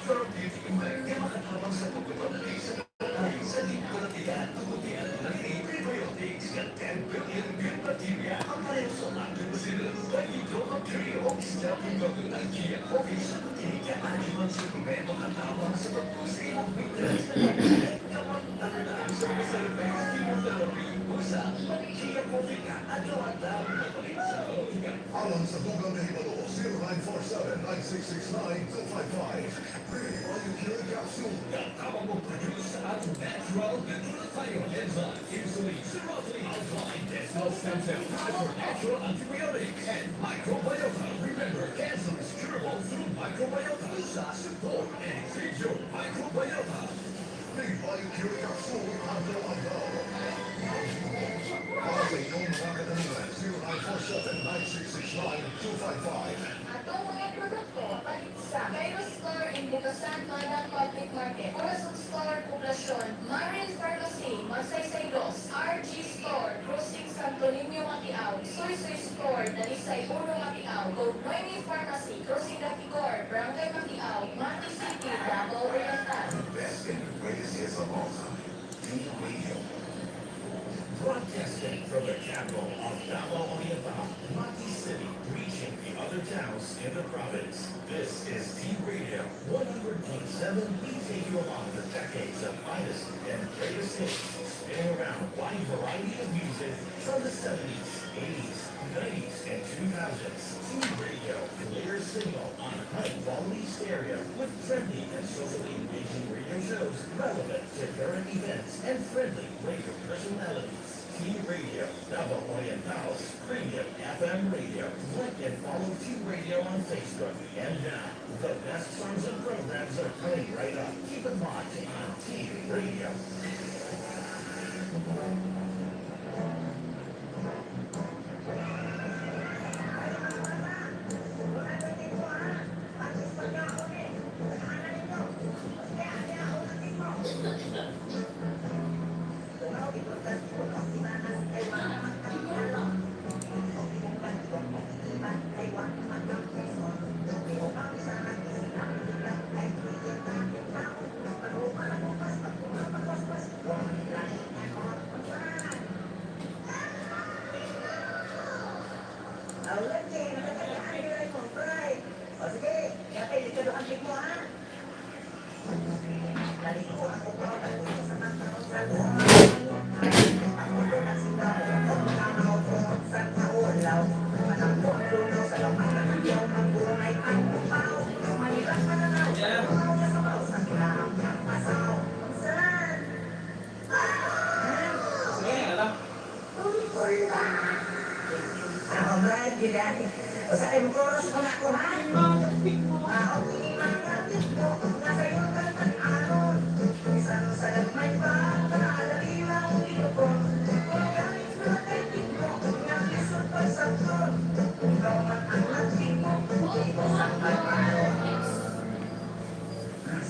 Therapeutic effect nga makatabang sa pagpapadali sa pagpapalaki sa lingkulatian. Tugutian na ini prebiotics nga 10 billion good bacteria ang pareho sa lactobacillus, bifidobacteria o Staphylococcus archaea coffee sa tinig ka adjuvant supplement makatabang sa pag-boost sa imong maintenance na kamatanda sa mga side effects chemotherapy. Usa, mag-Chia coffee ka adlaw-adlaw mapalit sa ka. Alang sa dugang kahibalo, 0947-9669-255. Pre-Biocure Capsule. Tabang mo produce sa atong natural glutathione enzyme, insulin, serotonin, alpha intestinal stem cell, for natural antibiotics, and microbiota. Remember, cancer is curable through microbiota. Usa, support and feed your microbiota. Pre-Biocure Capsule, adlaw-adlaw. Para sa inyong mga katanungan, 0947-9669-255. Atong mga produkto palit sa Cairo Store in Bukasan, Madang Public Market, Corazon Store, Poblacion, Marin Pharmacy, Magsaysay Dos, RG Store, Crossing Santo Niño, Matiao, Soy Soy Store, Dalisay Uno, Matiao, Gold Noemi Pharmacy, Crossing Dakigor, Barangay Matiao, Mati City, Davao Oriental. Best and greatest hits of all time. T Radio. Broadcasting from the capital of Davao Oriental, Mati City, reaching the other towns in the province. This is T Radio 100.7. We take you along the decades of finest and greatest hits, spinning around a wide variety of music from the 70s, 80s, 90s, and 2000s. T Radio, clear signal on high quality stereo with trendy and socially engaging radio shows relevant to current events and friendly radio personalities. T Radio, Davao Oriental's premium FM radio. Like and follow T Radio on Facebook. And now, the best songs and programs are coming right up. Keep it locked on T Radio.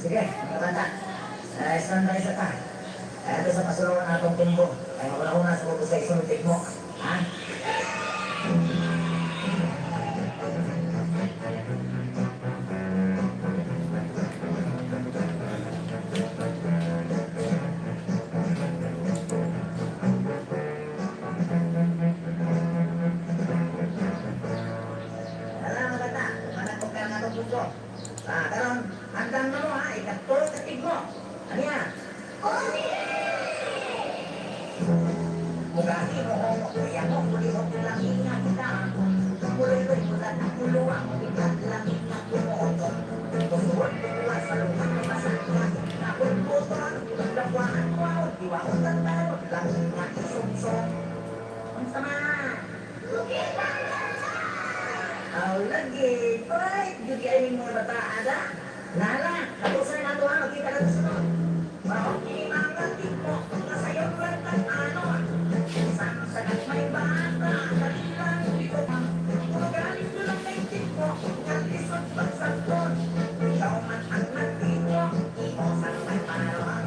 Sige, mga bata. Ay, standby sa ta. Ay, ito sa pasulungan atong tumbo. Ay, mauna-una sa sa isunod mo. Ha? Alam mga bata, manakop ka ang atong tumbo. Ah, karon, handang na mo ha, ikatulog ka tigmo. Ano yan? Mugahi mo ko, kuya mo, kulihok lang nga kita. Muloy-loy mo lang ang kuluwa mo, bigla lang nga kumuoton. Tusuwan ko sa lupa na masakya, nakulputon, lakwaan ko, diwaon tantaro, lang nga isumsong. Ang sama! Aw, lagi, alright, gyud ay ning mga bata, ada. Nala, katusan na to ha, magkita ka sunod. Mao kini mga tipo, nga sayo lang tag-anon. Bisan sa may bata, kalilang dito pa. Kung galing ko lang may tipo, nga lisod pagsakton. Ikaw man ang nagtimo, imo sang may paron.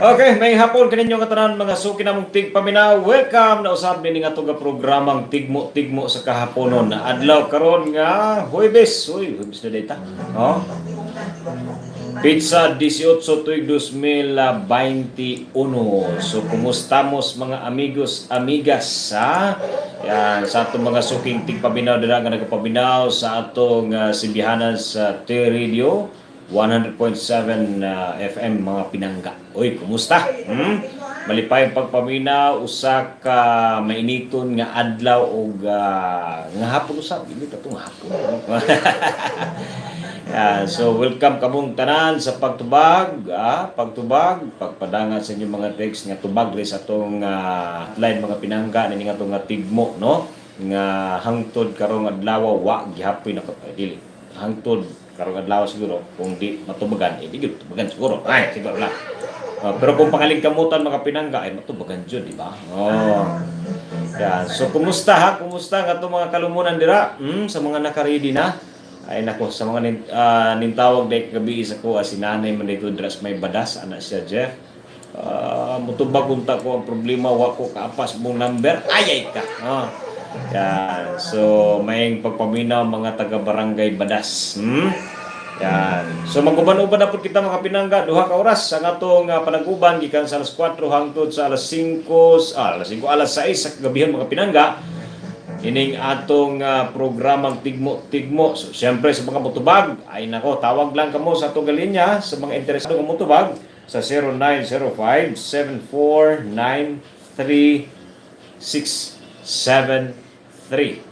Okay, maayong hapon kaninyo katanan, mga suki namong tigpaminaw. Welcome na usab nini nga nga programang Tigmo-Tigmo sa kahaponon na adlaw karon nga Huwebes. Uy, Huwebes na data. Oh. Petsa 18 tuig 2021. So kumustamos, mga amigos, amigas, ha? Yan, sa atong mga suking tigpaminaw dira nga nagapaminaw sa atong simbihanan sa T-Radio 100.7 FM, mga pinangga. Uy, kumusta? Hmm? Malipayong pagpaminaw, usa ka mainiton nga adlaw og nga hapon usab, hindi pa tong hapon. Yan, so welcome kamong tanan sa pagtubag, pagtubag, pagpadangan sa inyong mga text nga tubag rin sa atong line, mga pinangga, nini nga atong nga tigmo, no? Nga hangtod karong adlaw wa gihapoy na ay, dili. Hangtod karong adlaw siguro kung di matubagan, eh di gyud tubagan siguro. Ay, siguro lang. Pero kung pangaling kamutan, mga pinangga, ay matubagan jud, di ba? Oh. Yan. So kumusta, ha? Kumusta nga itong mga kalumunan dira? Sa mga naka-ready na? Ay nako, sa mga nintawag dahil gabi sa ko, si nanay man dito dira sa may Badas, anak siya, Jeff. Mutubag unta ko, ang problema wa ko kaapas mong number. Ay ay ka. Oh. Yan. So may pagpaminaw, mga taga Barangay Badas. Yan. So maguban-uban na pud kita, mga pinangga, 2 ka oras ang atong panag-uban gikan sa alas 4 hangtod sa alas 5, alas 5, alas 6 sa kagabihan, mga pinangga, ining atong programang Tigmo-Tigmo. So siyempre sa mga mutubag, ay nako, tawag lang kamo sa atong linya sa mga interesado nga mutubag sa 0905 7493 673.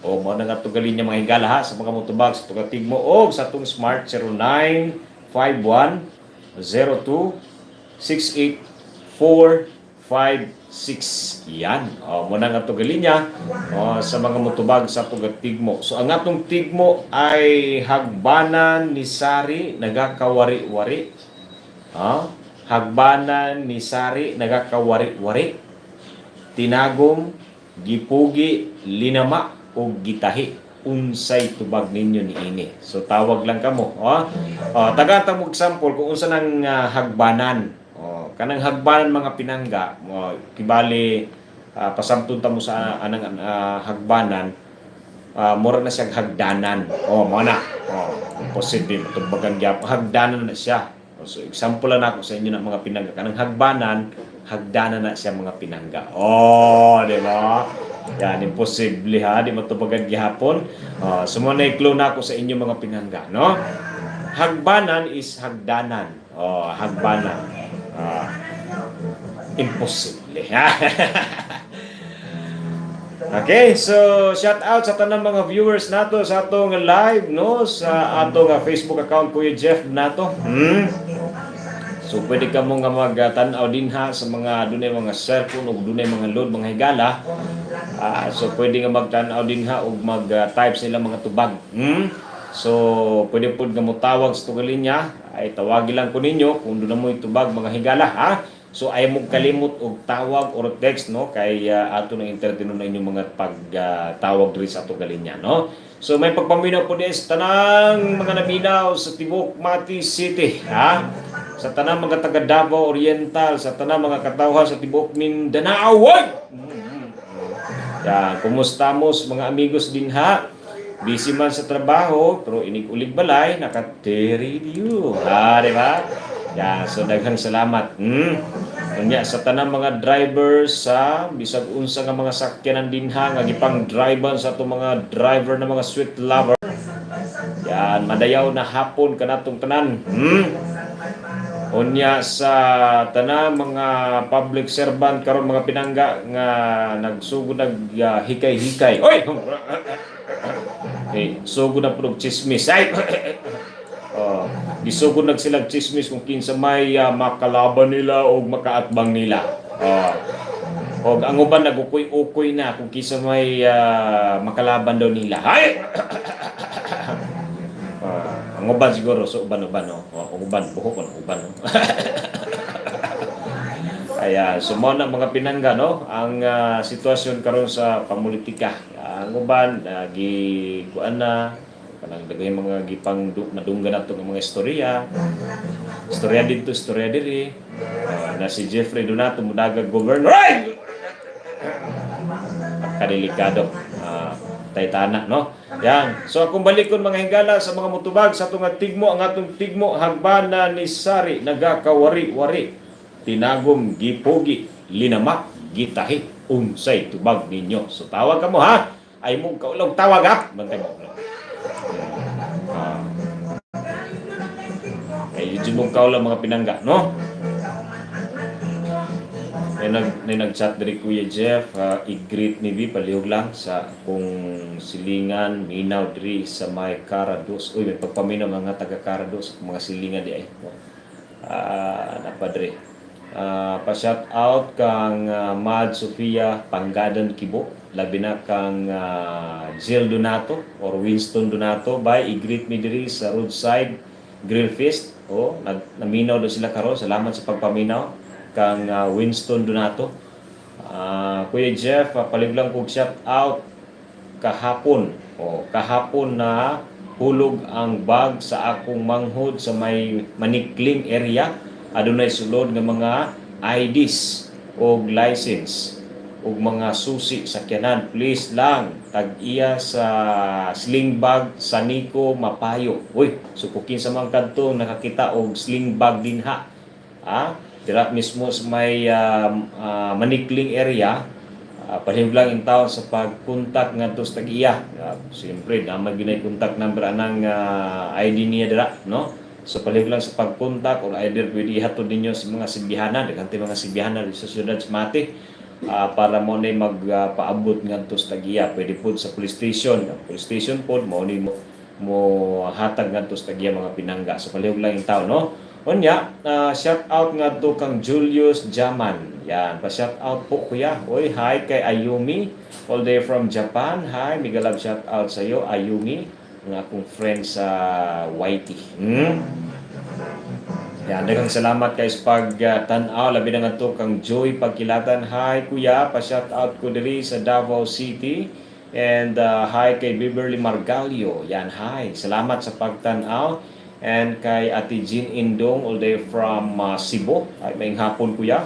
O mao na nga atong linya, mga higala, ha, sa mga mutubag sa atong Tigmo o sa atong Smart 0951 02 68456. Yan. O, mao na nga atong linya, o, sa mga mutubag sa atong Tigmo. So ang atong Tigmo ay "Hagbanan ni Sari nagakawari-wari." Ah, "Hagbanan ni Sari nagakawari-wari. Tinagom, gipugi, linama o gitahi. Unsay tubag ninyo niini?" So tawag lang kamo. Oh. Oh, tagaan ta mo example kung unsa nang hagbanan. Oh, kanang hagbanan, mga pinangga, oh, kibali pasamton ta mo sa anang hagbanan, mura na siyang hagdanan. Oh, mao na. Oh, posible matubagan gyapon. Hagdanan na siya. Oh, so example lang ako sa inyo na, mga pinangga. Kanang hagbanan, hagdanan na siya, mga pinangga. Oh, di ba? Yan, imposible ha, di matubagan gihapon. Oh, so mao na clue na ako sa inyo, mga pinangga, no? Hagbanan is hagdanan. Oh, hagbanan. Ah, imposible. Okay, so shout out sa tanang mga viewers nato sa atong live, no, sa atong Facebook account, Kuya Jeff nato. So pwede ka mo nga magtan-aw dinha sa mga dunay mga cellphone ug dunay mga load, mga higala. So pwede nga magtan-aw dinha ug mag-type sila mga tubag. So pwede pud nga motawag sa tong linya, ay tawagi lang ko ninyo kung duna mo tubag, mga higala, ha. So ay mo kalimot og tawag or text, no, kay ato nang entertain na inyong mga pagtawag diri sa atong linya, no. So may pagpaminaw po din sa tanang mga naminaw sa tibuok Mati City, ha. Sa tanang mga taga Davao Oriental, sa tanang mga katawhan sa tibuok Mindanao. Oy! Yan, kumustamos, mga amigos dinha? Busy man sa trabaho, pero inig-ulig balay, naka-radio. Ha, di ba? Yan, so daghang salamat. Unya sa tanang mga drivers sa bisag unsa nga mga sakyanan dinha nga gipang drive sa atong mga driver na mga sweet lover. Yan, madayaw na hapon kanatong tanan. Unya sa tanang mga public servant karon, mga pinangga, nga nagsugod nag hikay-hikay. Oy! Okay, sugod na pud og chismis. Ay! Oh, gisugod nag sila chismis kung kinsa may makalaban nila o makaatbang nila. Oh. Og ang uban nagukoy-ukoy na kung kinsa may makalaban daw nila. Ay! Ang uban siguro so uban-uban, no. Oh, ang uban buhok ko uban, no. Ayan, so mao na, mga pinangga, no, ang sitwasyon karon sa pamulitika. Ang uban gi kuan na Kanang daghay mga gipang nadunggan nato nga mga istorya. Istorya dito, istorya diri. Na si Jeffrey Donato mudaga governor. Ay! Kadelikado. Taytana, no? Yan. So akong balikon, mga higala, sa mga mutubag sa atong tigmo, ang atong tigmo hagbana ni Sari nagakawari-wari, tinagom gipogi, linamak gitahi. Unsay tubag ninyo? So tawag ka mo ha. Ay mo kaulog tawag ha. Bantay mo. Kay yun mong kaula, mga pinangga, no? May nag-chat diri, "Kuya Jeff, i-greet ni B, palihog lang sa akong silingan, minaw diri sa may Carados." Uy, may pagpaminaw mga taga Carados, mga silingan di ay. Napadre. Pa-shout out kang Mad Sofia Pangadan Kibo, labi na kang Jill Donato or Winston Donato. Bye, i-greet mi diri sa Roadside Grill Feast. Oh, naminaw daw sila karon. Salamat sa pagpaminaw kang Winston Donato. "Kuya Jeff, palihog lang kog shout out kahapon." O, kahapon na hulog ang bag sa akong manghod sa may Manikling area. Adunay sulod nga mga IDs og license ug mga susi sakyanan. Please lang, tag-iya sa sling bag sa Nico Mapayo. Uy, so kung kinsa man kadto nakakita og sling bag dinha, dira mismo sa may Manikling area, palihog lang in town sa pag-contact ngadto sa tag-iya. Siyempre, naa man gyud contact number anang ID niya dira, no? So palihog lang sa pag-contact or either pwede ihatod ninyo sa mga sibihanan, daghan mga sibihanan sa siyudad sa Mati para mo na magpaabot ngadto sa tag-iya. Pwede pod sa police station. Ang police station pod mo ni mo hatag ngadto sa tag-iya, mga pinangga. So palihog lang in town, no? Unya, shout out ngadto kang Julius Jaman. Yan, pa shout out po, kuya. Oy, hi kay Ayumi all day from Japan. Hi, mega love shout out sa iyo, Ayumi, ang akong friend sa YT. Yan, daghang salamat kay sa pag tan-aw, labi na ngadto kang Joy Pagkilatan. Hi kuya, pa shout out ko diri sa Davao City. And hi kay Beverly Margalio. Yan, hi. Salamat sa pagtan-aw. And kay Ate Jean Indong all day from Cebu. Ay, maayong hapon, kuya.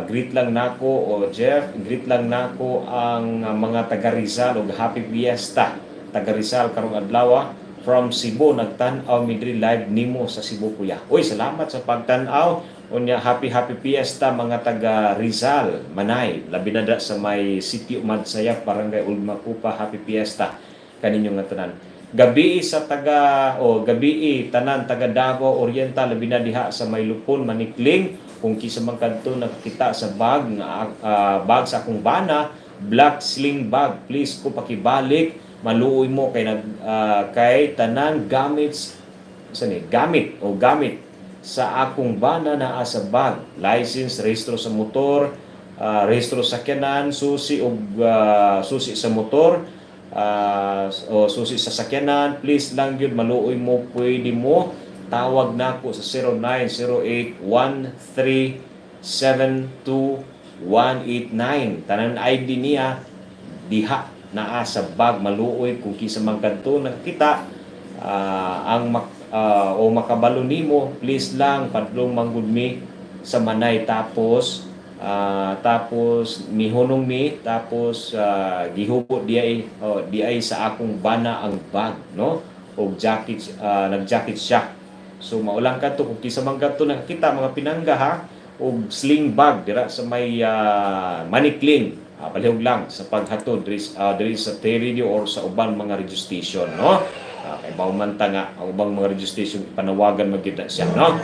Greet lang nako o Jeff, greet lang nako ang mga taga Rizal og happy fiesta. Taga Rizal karong adlaw from Cebu, nagtan-aw mi diri live nimo sa Cebu, kuya. Uy, salamat sa pagtan-aw. Unya, happy happy fiesta mga taga Rizal, Manay, labi na da sa may City Umadsayap, Barangay Old Macupa, happy fiesta kaninyo nga tanan. Gabi sa taga o gabi tanan taga Davao Oriental, labi na diha sa may Lupon, Manikling, kung kinsa man kadto nakakita sa bag nga bag sa akong bana, black sling bag, please ko pakibalik, maluoy mo kay nag kay tanan gamit sa ni gamit o gamit sa akong bana naa sa bag: license, rehistro sa motor, rehistro sa sakyanan, susi og susi sa motor o susi sa sakyanan. Please lang gyud, maluoy mo. Pwede mo tawag nako sa 0908 1372189. Tanan ID niya diha naa sa bag. Maluoy kung kinsa man kadto nakita ang o makabalo nimo, please lang. Padlong manggud mi sa Manay, tapos tapos mihunong mi, tapos gihubo di ay, oh, di ay sa akong bana ang bag, no, og jacket, nag-jacket siya. So maulang kadto, kung kinsa man kadto nakakita, mga pinangga ha, og sling bag dira sa may Manikling, palihog lang sa paghatod diri sa T-Radio or sa uban mga radio station, no? Kay bawo man ta nga ang ubang mga radio station panawagan man gyud na siya, no?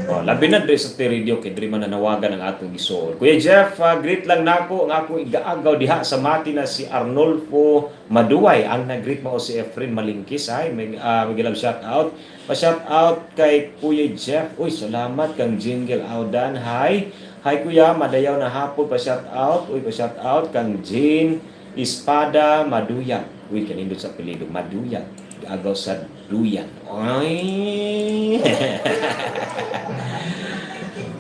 Oh, labi na diri sa T-Radio kay diri man nanawagan ang atong gisuod. "Kuya Jeff, greet lang nako ang akong igaagaw diha sa Mati na si Arnolfo Maduay." Ang nag-greet mao si Efren Malingkis. Ay, may love shout out. Pa-shout out kay Kuya Jeff. Uy, salamat kang Jingle Audan. Hi. "Hi kuya, madayaw na hapon, pa-shout out." Uy, pa-shout out kang Jean Espada Maduyag. Uy, kanindot sa apelyido, Maduyag. Agaw sa duyan. Ay.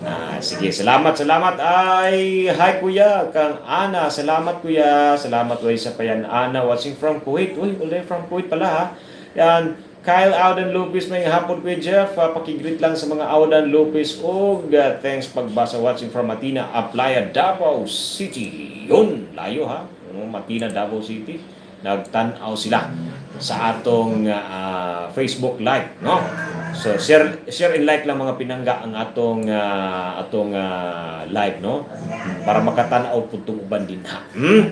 Ah, sige, salamat, salamat. Ay, hi kuya, kang Ana. Salamat, kuya. Salamat way sa payan Ana watching from Kuwait. Uy, all from Kuwait pala ha. Yan, Kyle Auden Lopez, may hapon, Kuya Jeff. Paki-greet lang sa mga Auden Lopez og thanks pagbasa, watching from Matina, Aplaya, Davao City. Yun, layo ha. Matina, Davao City. Nagtan-aw sila sa atong Facebook Live, no? So share share and like lang, mga pinangga, ang atong live, no? Para makatan-aw pud tong uban din ha. Tungaw,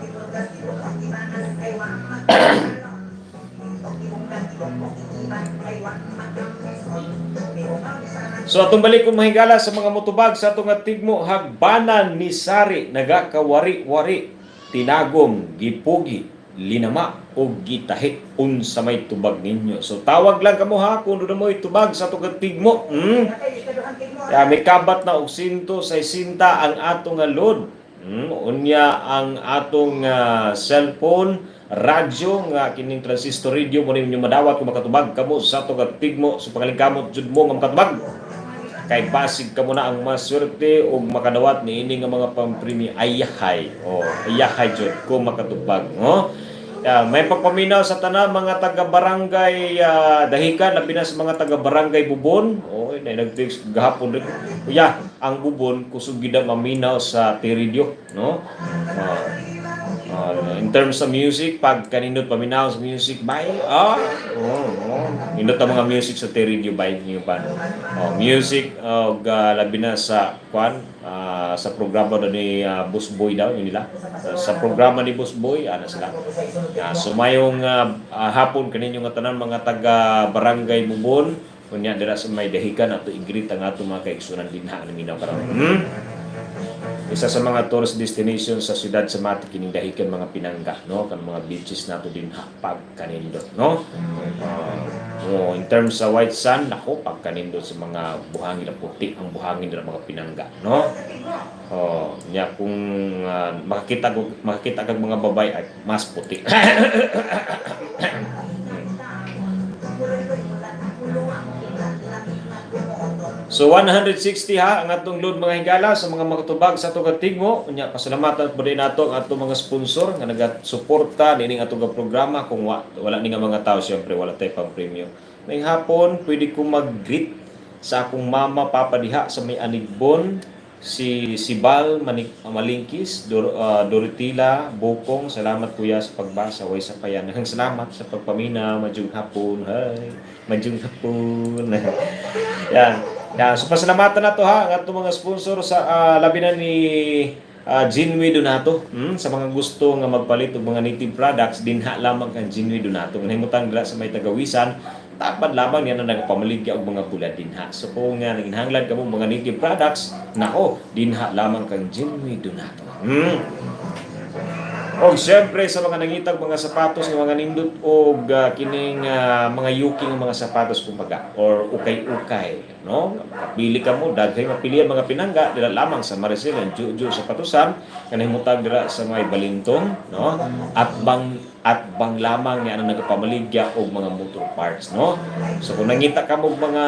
gibunggas, gibungkok, ibangan, kay wa iban, kay wa. So atong balik kung mahigala sa mga motubag sa atong tigmo: hagbanan ni Sari, nagakawari-wari, tinagom, gipugi, linama o gitahi. Unsa may tubag ninyo? So tawag lang kamo ha kung doon mo tubag sa atong tigmo. Ya, may kabat na og sinto sa sinta ang atong nga load. Unya ang atong cellphone, radyo nga kining transistor radio mo ninyo madawat kung makatubag kamo sa atong nga tigmo. So pangalingkamot jud mo nga makatubag. Kay basig kamo na ang maswerte og makadawat niini nga mga pampremi, ayahay. Oh, ayahay jud kung makatubag, no? Ya, may pagpaminaw sa tanan mga taga-barangay Dahican, labi na sa mga taga-barangay Bubon. Oh, na nag-text gahapon rin. Kuya, ang Bubon kusog gid maminaw sa T-radio, no? In terms of music, pag kanindot paminaw sa music, bay, oh. Nindot ang mga music sa T-radio bay niyo pa. Oh, music og labi na sa kwan, sa programa daw ni Boss Boy daw yun nila. Sa programa ni Boss Boy, ana sila. So mayong hapon kaninyo nga tanan mga taga Barangay Bubon. Unya dira sa may Dahican, ato i-greet ang ato mga kaigsunan dinha ang minaw karon. Isa sa mga tourist destination sa siyudad sa Mati kining Dahican, mga pinangga, no? Kan mga beaches nato dinha, pagkanindot, no? Oh, in terms sa white sand, nako, pagkanindot sa mga buhangin na puti ang buhangin nila, mga pinangga, no? Oh, nya kung makakita kag mga babae ay mas puti. So 160 ha ang atong load, mga higala, sa mga makatubag sa atong tigmo. Unya pasalamatan po din nato ang atong mga sponsor nga nagasuporta nining atong programa. Kung wala ni nga mga tao, syempre wala tay pang premyo. May hapon, pwede ko mag-greet sa akong mama, papa diha sa may Anigbon, si Sibal Manik, Malingkis, Doritila Bukong. Salamat kuya sa pagbasa, way sa payan. Salamat sa pagpamina, madyong hapon. Hay, madyong hapon. Yan. Yan. So pasalamatan na to ha ang atong mga sponsor sa labi na ni Jinwe Donato. Sa mga gusto nga magpalit og mga native products, dinha lamang kang Jinwe Donato. Nahimutang dira sa may Tagawisan, tapad lamang niya na nagpamaligya og mga bulad dinha. So kung nga nanginahanglan kamo mga native products, nako, dinha lamang kang Jinwe Donato. Og syempre sa mga nangitag mga sapatos nga mga nindot og kining mga yuki nga mga sapatos kumbaga or ukay-ukay, no? Pili ka mo, daghay mapilian, mga pinangga, dira lamang sa Maricel and Juju Sapatusan nga nahimutang dira sa may Balintong, no? At bang lamang niya ang nagpamaligya og mga motor parts, no? So kung nangita ka mo mga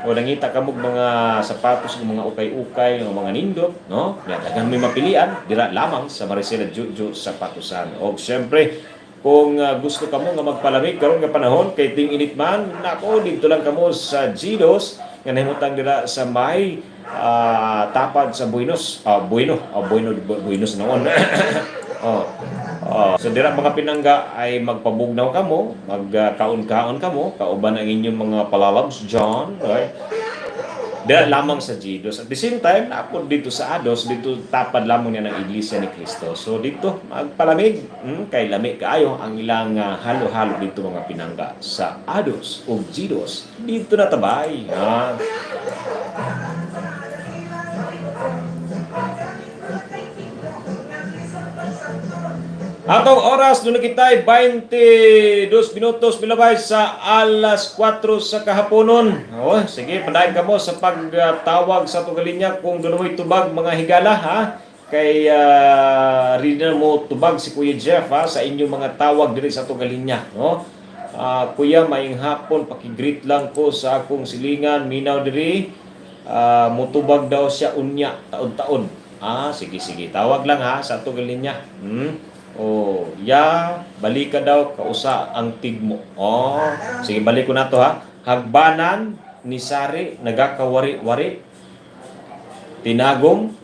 o nangita ka mo mga sapatos ng mga ukay-ukay ng mga nindot, no? Ya, daghan may mapilian dira lamang sa Maricela Jojo Sapatusan. Og syempre kung gusto kamo nga magpalamig karon nga panahon kay ting-init man, nako, dito lang kamo sa Gidos nga nahimutang dira sa may tapad sa Buenos, Bueno, Bueno, Buenos noon. Oh. Oh, so dira, mga pinangga, ay magpabugnaw kamo, magkaon-kaon kamo, kauban ang inyong mga palalabs John, right? Dira lamang sa Gidos. At the same time, napod dito sa Ados, dito tapad lamang niya ng Iglesia ni Cristo. So dito, magpalamig, kay lami kaayo ang ilang halo-halo dito, mga pinangga, sa Ados o Gidos. Dito na tabay. Ah. Atong oras, doon na kita ay 22 minutos milabay sa alas 4 sa kahaponon. Oh, sige, padayon ka mo sa pagtawag sa atong linya kung doon mo'y tubag, mga higala ha. Kay ready na mo tubag si Kuya Jeff ha sa inyong mga tawag diri sa atong linya, no? Ah, kuya, maayong hapon, paki-greet lang ko sa akong silingan, minaw diri. Mutubag daw siya unya taon-taon. Ah, sige sige. Tawag lang ha sa atong linya. Oh, ya, balika daw kausa ang tigmo. Oh, sige, balik ko na to ha. Hagbanan ni Sari nagakawari-wari. Tinagom,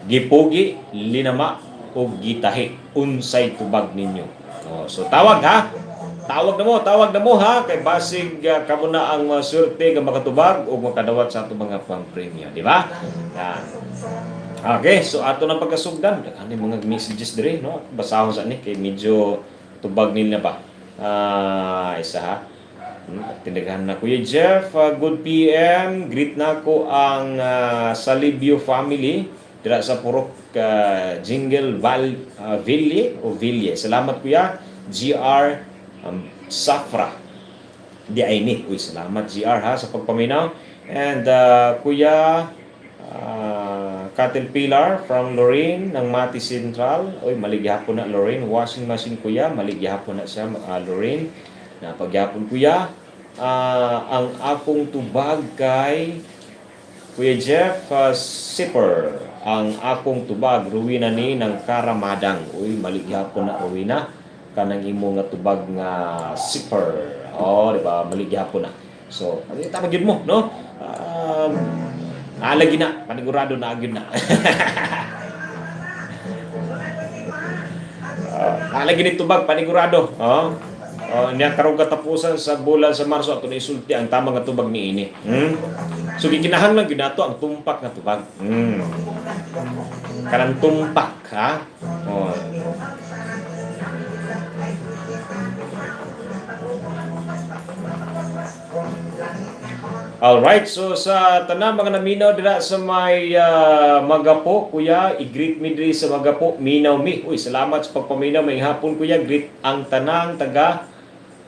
gipugi, linama o gitahi. Unsay tubag ninyo? Oh, so tawag ha. Tawag na mo ha kay basig kamo na ang swerte nga makatubag o makadawat sa ato mga pang-premyo, di ba? Yan. Okay, so ato na pagkasugdan. Daghan ni mga messages dire, no? Basahon sa ni kay medyo tubag nila ba. Ah, isa ha. Tinagahan na, Kuya Jeff, good PM. Greet na ko ang Salibio family dira sa Purok Jingle Val Ville o Ville. Salamat, Kuya. GR Safra. Di ay ni. Uy, salamat, GR, ha sa pagpaminaw. And Kuya Caterpillar from Lorraine ng Mati Central. Uy, maligyapon na, Lorraine. Washing machine, Kuya, maligyapon na siya, Lorraine. Na pagyapon, Kuya. Ang akong tubag kay Kuya Jeff, Sipper. Ang akong tubag, Rowena ni ng Karamadang. Uy, maligyapon na, Rowena. Kanang imo nga tubag nga sipper. Oh, di ba? Maligyapon na. So, ano tama gyud mo, no? Alagi na, panigurado na gyud na. Alagi ni tubag panigurado. Oh. Oh, niya karong katapusan sa bulan sa Marso ato na isulti ang tama nga tubag niini. So gikinahanglan gyud nato ang tumpak nga tubag. Kanang tumpak ha. Oh. Alright, so sa tanan mga naminaw dira sa may Magapo, Kuya, i-greet mi diri sa Magapo, minaw mi. Uy, salamat sa pagpaminaw. May hapon, Kuya, greet ang tanang taga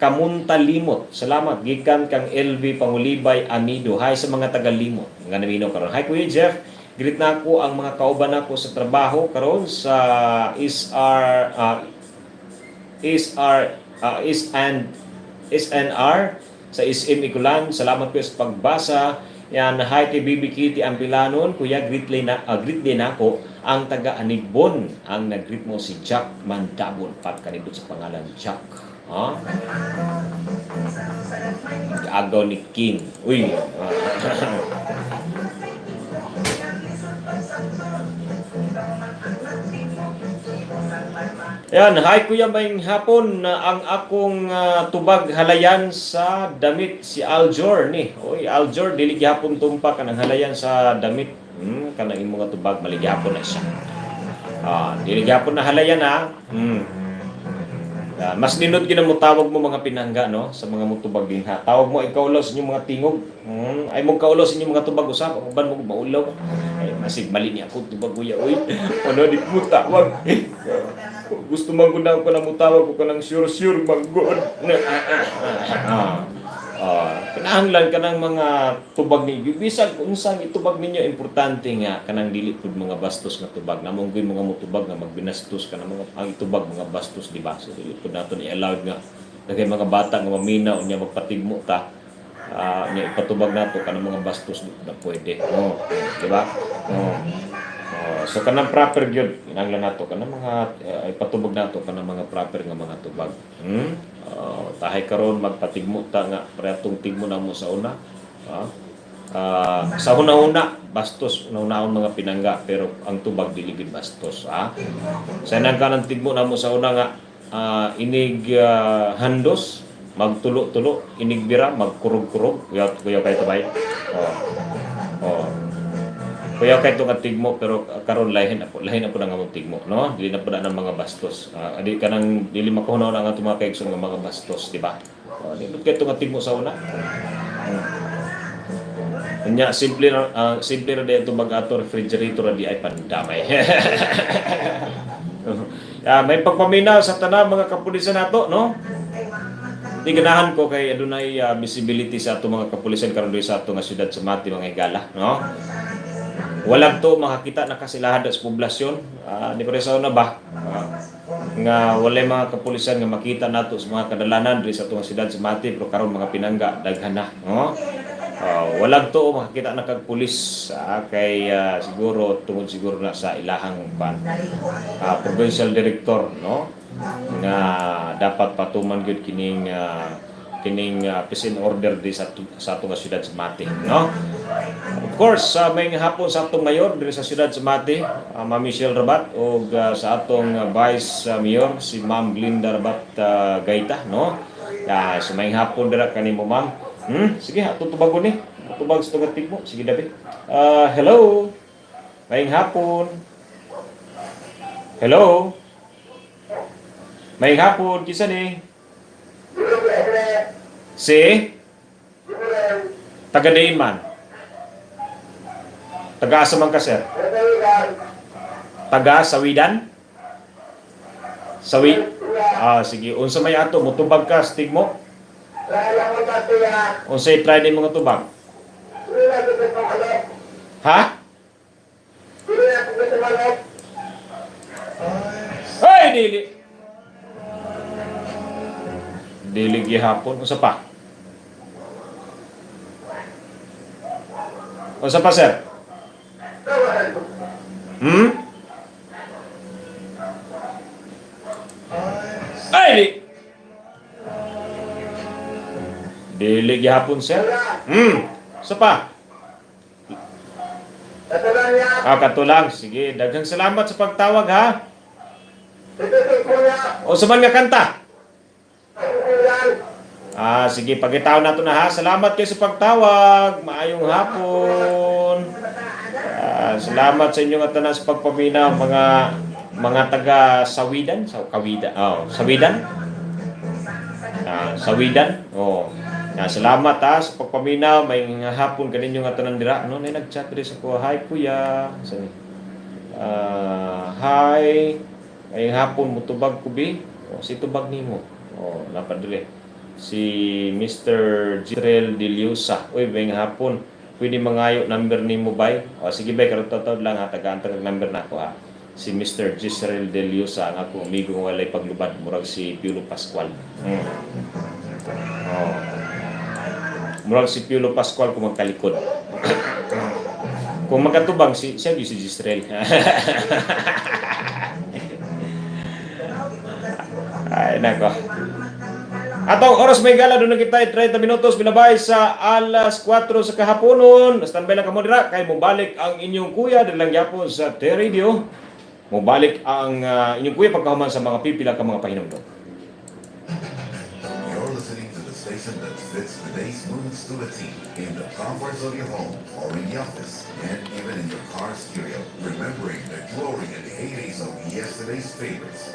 Kamuntalimot. Salamat gikan kang LV Pangulibay Amido. Hi sa mga taga Limot nga naminaw karon. Hi, Kuya Jeff. Greet na ako ang mga kauban nako sa trabaho karon sa SR SR S and SNR sa SM Ikulan. Salamat ko sa pagbasa. Yan, hi kay Bibi Kitty Ampilanon. Kuya, greet din ako ang taga Anigbon. Ang nag-greet mo si Jack Mandabon. Pat kanindot sa pangalan Jack. Ha? Agaw ni King. Uy. Ayan, hi Kuya, may hapon na ang akong tubag halayan sa damit si Aljor ni. Oy, Aljor, dili gihapon tumpak kanang halayan sa damit. Kanang imo nga tubag mali gihapon na siya. Ah, dili gihapon na halayan ha. Ah, mas nindot gid mo tawag mo, mga pinangga, no, sa mga mutubag din ha. Tawag mo ikaw sa inyong mga tingog. Ay mo kaulaw sa inyong mga tubag usab, ang uban mo maulaw. Ay masig mali ni ako tubag, Kuya oy. Ano di mo tawag? Gusto man gud ko na mutawag ko kanang sure sure man gud. Ah. Ah, kinahanglan kanang mga tubag ni bisag unsang itubag ninyo, importante nga kanang dili pud mga bastos nga tubag. Namong gyud mga mutubag nga magbinastos kanang mga ang itubag mga bastos, di ba? So dili pud naton i-allowed nga daghay mga bata nga maminaw unya magpatigmo ta, nya ipatubag nato kanang mga bastos, di na pwede. Oh, di ba? Oh. Oh, so kanang proper gyud kinahanglan nato kanang mga ipatubag nato kanang mga proper nga mga tubag. Oh, tahay karon magpatigmo ta nga paretong tigmo namo sa una. Ah. Ah, sa una-una bastos una-unaon, mga pinangga, pero ang tubag dili gyud bastos, ah. Sa nang kanang tigmo namo sa una nga inig handos magtulo-tulo, inig bira magkurog-kurog. Kuya kuya kay tabay. Oh. Oh. Kuya kay nga tigmo, pero karon lahin na po ang among tigmo, no? Dili na po na ng mga bastos. Di kanang dili makuhunaw na ang atong mga kaigsoon nga mga bastos, di ba? Nindot kay nga tigmo sa una. Nya simple ra di tubag ato, refrigerator ra di ay pandamay. May pagpaminaw sa tanan mga kapulisan nato, no? Di ganahan ko kay adunay visibility sa ato mga kapulisan karon diri sa ato nga syudad sa Mati, mga higala, no? Walang to makakita na kasilahad sa poblasyon. Di pa sa una ba? Nga walay mga kapulisan nga makita nato sa mga kadalanan diri sa atong syudad sa Mati, pero karon, mga pinangga, daghan na, no? Walang tuo makakita na kag pulis, kay siguro tungod siguro na sa ilahang ban provincial director, no, nga dapat patuman gyud kining peace and order di sa atong nga syudad sa Mati, no. Of course, sa may hapon sa atong mayor diri sa syudad sa Mati, Ma'am Michelle Rabat, ug sa atong vice mayor si Ma'am Glinda Rabat Gaita, no. So may hapon dira kanimo, ma'am. Sige, ato tubagon ni. Tubag sa tugad tigmo. Sige, David. Hello. Maayong hapon. Hello. Maayong hapon, kinsa ni? Si? Taga diin man. Taga asa man ka, sir? Taga Sawidan? Sawi? Ah, sige. Unsa may ato mutubag ka sa tigmo? Unsay try ni mga tubag? Ha? Ay, dili. Dili gihapon. Unsa pa? Unsa pa, sir? Ay, di. Dili gihapon, sir. Unsa pa? Ah, katulang. Sige, daghang salamat sa pagtawag, ha. O sa man nga kanta? Ah, sige, pagitaw nato na, ha. Salamat kayo sa pagtawag. Maayong hapon. Ah, salamat sa inyong tanan sa pagpaminaw, mga taga Sawidan, sa Kawida. Oh, Sawidan? Ah, Sawidan. Oh. Ah, salamat ha sa pagpaminaw. May hapon kaninyo nga tanan dira. No, nay nag-chat diri sa ko. Hi, kuya. Sa ni? Ah, hi. Maayong hapon, mutubag ko bi. O, si tubag nimo. Oh, napa diri. Si Mr. Jitrel Diliusa. Uy, maayong hapon. Pwede mangayo number nimo bay? O, sige bay, karon tawad lang ha, tagaan tag number nako ha. Si Mr. Gisrel Deliusa ang akong amigo nga walay paglubad, murag si Piolo Pascual. Oh. Murag si Piolo Pascual kung magtalikod. Kung magkatubang si siya gyud si Gisrel. Ay nako. Atong oras may gala doon na kita 30 minutos binabay sa alas 4 sa kahaponon. Standby lang kamo dira kay mobalik ang inyong kuya diri lang gyapon sa T-Radio. Mobalik ang inyong kuya pagkahuman sa mga pipila ka mga pahinumdom. You're listening to the station that fits today's moods to the T in the comforts of your home or in the office and even in your car stereo, remembering the glory and heydays of yesterday's favorites.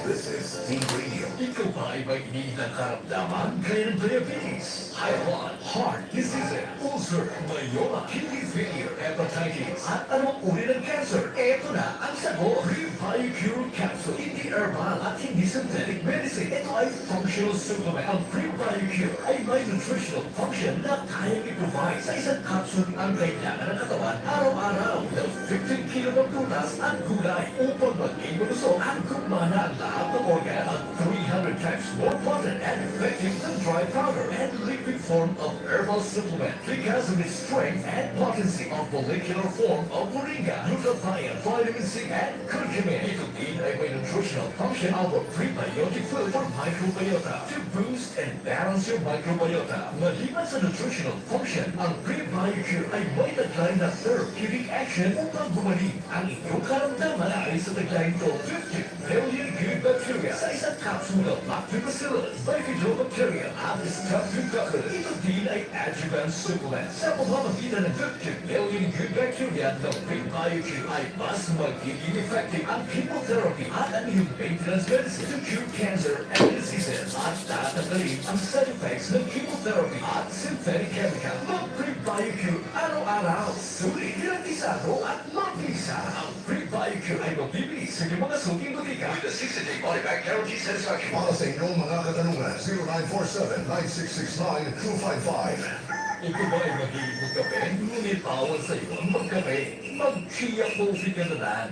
This is T Radio. Ikaw ba ay may iniindang karamdaman gaya ng diabetes, high blood, heart disease, ulcer, myoma, kidney failure, hepatitis, at anumang uri ng cancer? Ito na ang sagot. Reviocure Capsule. Hindi herbal at hindi synthetic medicine. Ito ay functional supplement. Ang Reviocure ay may nutritional function na kayang i-provide sa isang capsule ang kailangan ng katawan araw-araw ng 15 kilo ng prutas at gulay upang maging malusog at gumana ang lahat ng organ at 300 times more potent and effective than dry powder and liquid form of herbal supplement because of its strength and potency of molecular form of moringa, glutathione, vitamin C, and curcumin. Ito din ay may nutritional function of a prebiotic food for microbiota to boost and balance your microbiota. Maliban sa nutritional function, ang Prebiocure ay may taglay na therapeutic action upang gumaling ang inyong karamdaman ay sa taglay nito 50 billion good bacteria sa isang capsule of Lactobacillus, Bifidobacteria, at Streptococcus. Ito din ay adjuvant supplement. Sa pamamagitan ng 50 billion good bacteria ng Prebiocure ay mas magiging effective ang chemotherapy at ang iyong maintenance medicine to cure cancer and diseases at tatanggalin ang side effects ng chemotherapy at synthetic chemical. Mag-Prebiocure araw-araw. Sulit, garantisado at mabisa. Ang Prebiocure ay mabibili sa inyong mga suking botika with a 60-day money-back guarantee satisfaction. Para sa inyong mga katanungan, 0947-9669-255. Ikaw ba ay mahilig magkape? Ngunit bawal sa iyo ang magkape. Mag-chia coffee ka na lang.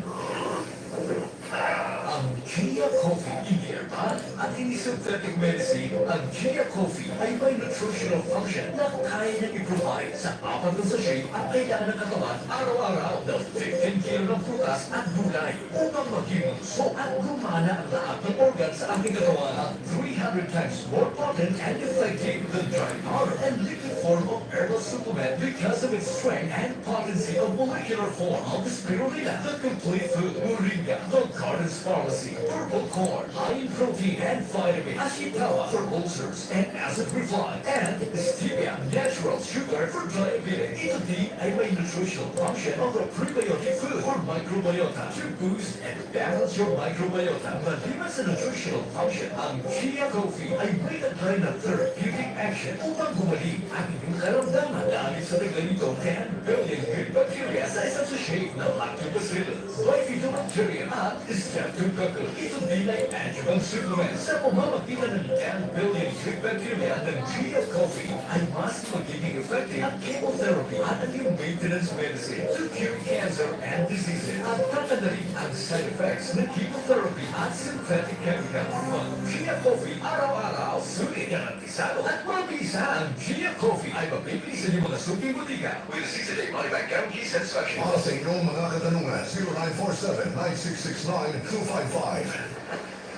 Ang Chia Coffee, hindi herbal at hindi synthetic medicine. Ang Chia Coffee ay may nutritional function na kaya niyang i-provide sa apat na sachet ang kailangan ng katawan araw-araw na 15 kilo ng prutas at gulay upang maging so at gumana ang lahat ng organ sa ating katawan. At 300 times more potent and effective than dry powder and liquid form of herbal supplement because of its strength and potency of molecular form of the spirulina, the complete food, moringa, the garden's pharmacy, purple corn, high in protein and vitamin, ashitaba for ulcers and acid reflux, and stevia, natural sugar for diabetes. Ito din ay may nutritional function of the prebiotic food for microbiota to boost and balance your microbiota. Maliban sa nutritional function, ang Chia Coffee ay may taglay na therapeutic action upang gumaling ang inyong karamdaman dahil sa taglay nitong 10 billion good bacteria sa isang sachet na lactobacillus, bifidobacterium at streptococcus. Ito din ay adjuvant supplement. Sa pamamagitan ng 10 billion good bacteria ng Chia Coffee ay mas magiging effective ang chemotherapy at ang iyong maintenance medicine to cure cancer and diseases. At tatanggalin ang side effects ng chemotherapy at synthetic chemicals. Mag Chia Coffee araw-araw, sulit, garantisado at mabisa. Ang Chia Coffee ay mabibili sa inyong mga suking botika with a 60-day money-back guarantee satisfaction. Para sa inyong mga katanungan, 0947-9669-255.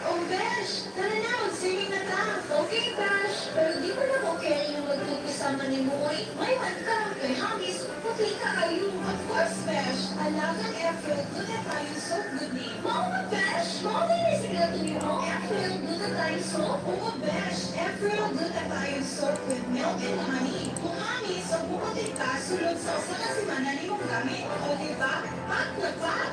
Oh, Besh! Tara na, mag-swimming na ta! Okay, Besh! Pero di ko na ko carry yung magtugkasama ni Moy. May man ka, kay Hangis, puti ka kayo. Of course, Besh! Alagang Efrel Glutathione Soap good name. Mao ba, Besh? Mao ba yung sikreto niyo? Efrel Glutathione Soap? Oo, Besh! Efrel Glutathione Soap with milk and honey. Kung hamis o bukotin ka, sulod sa usa ka semana nimong gamit. O diba? Pak na pak!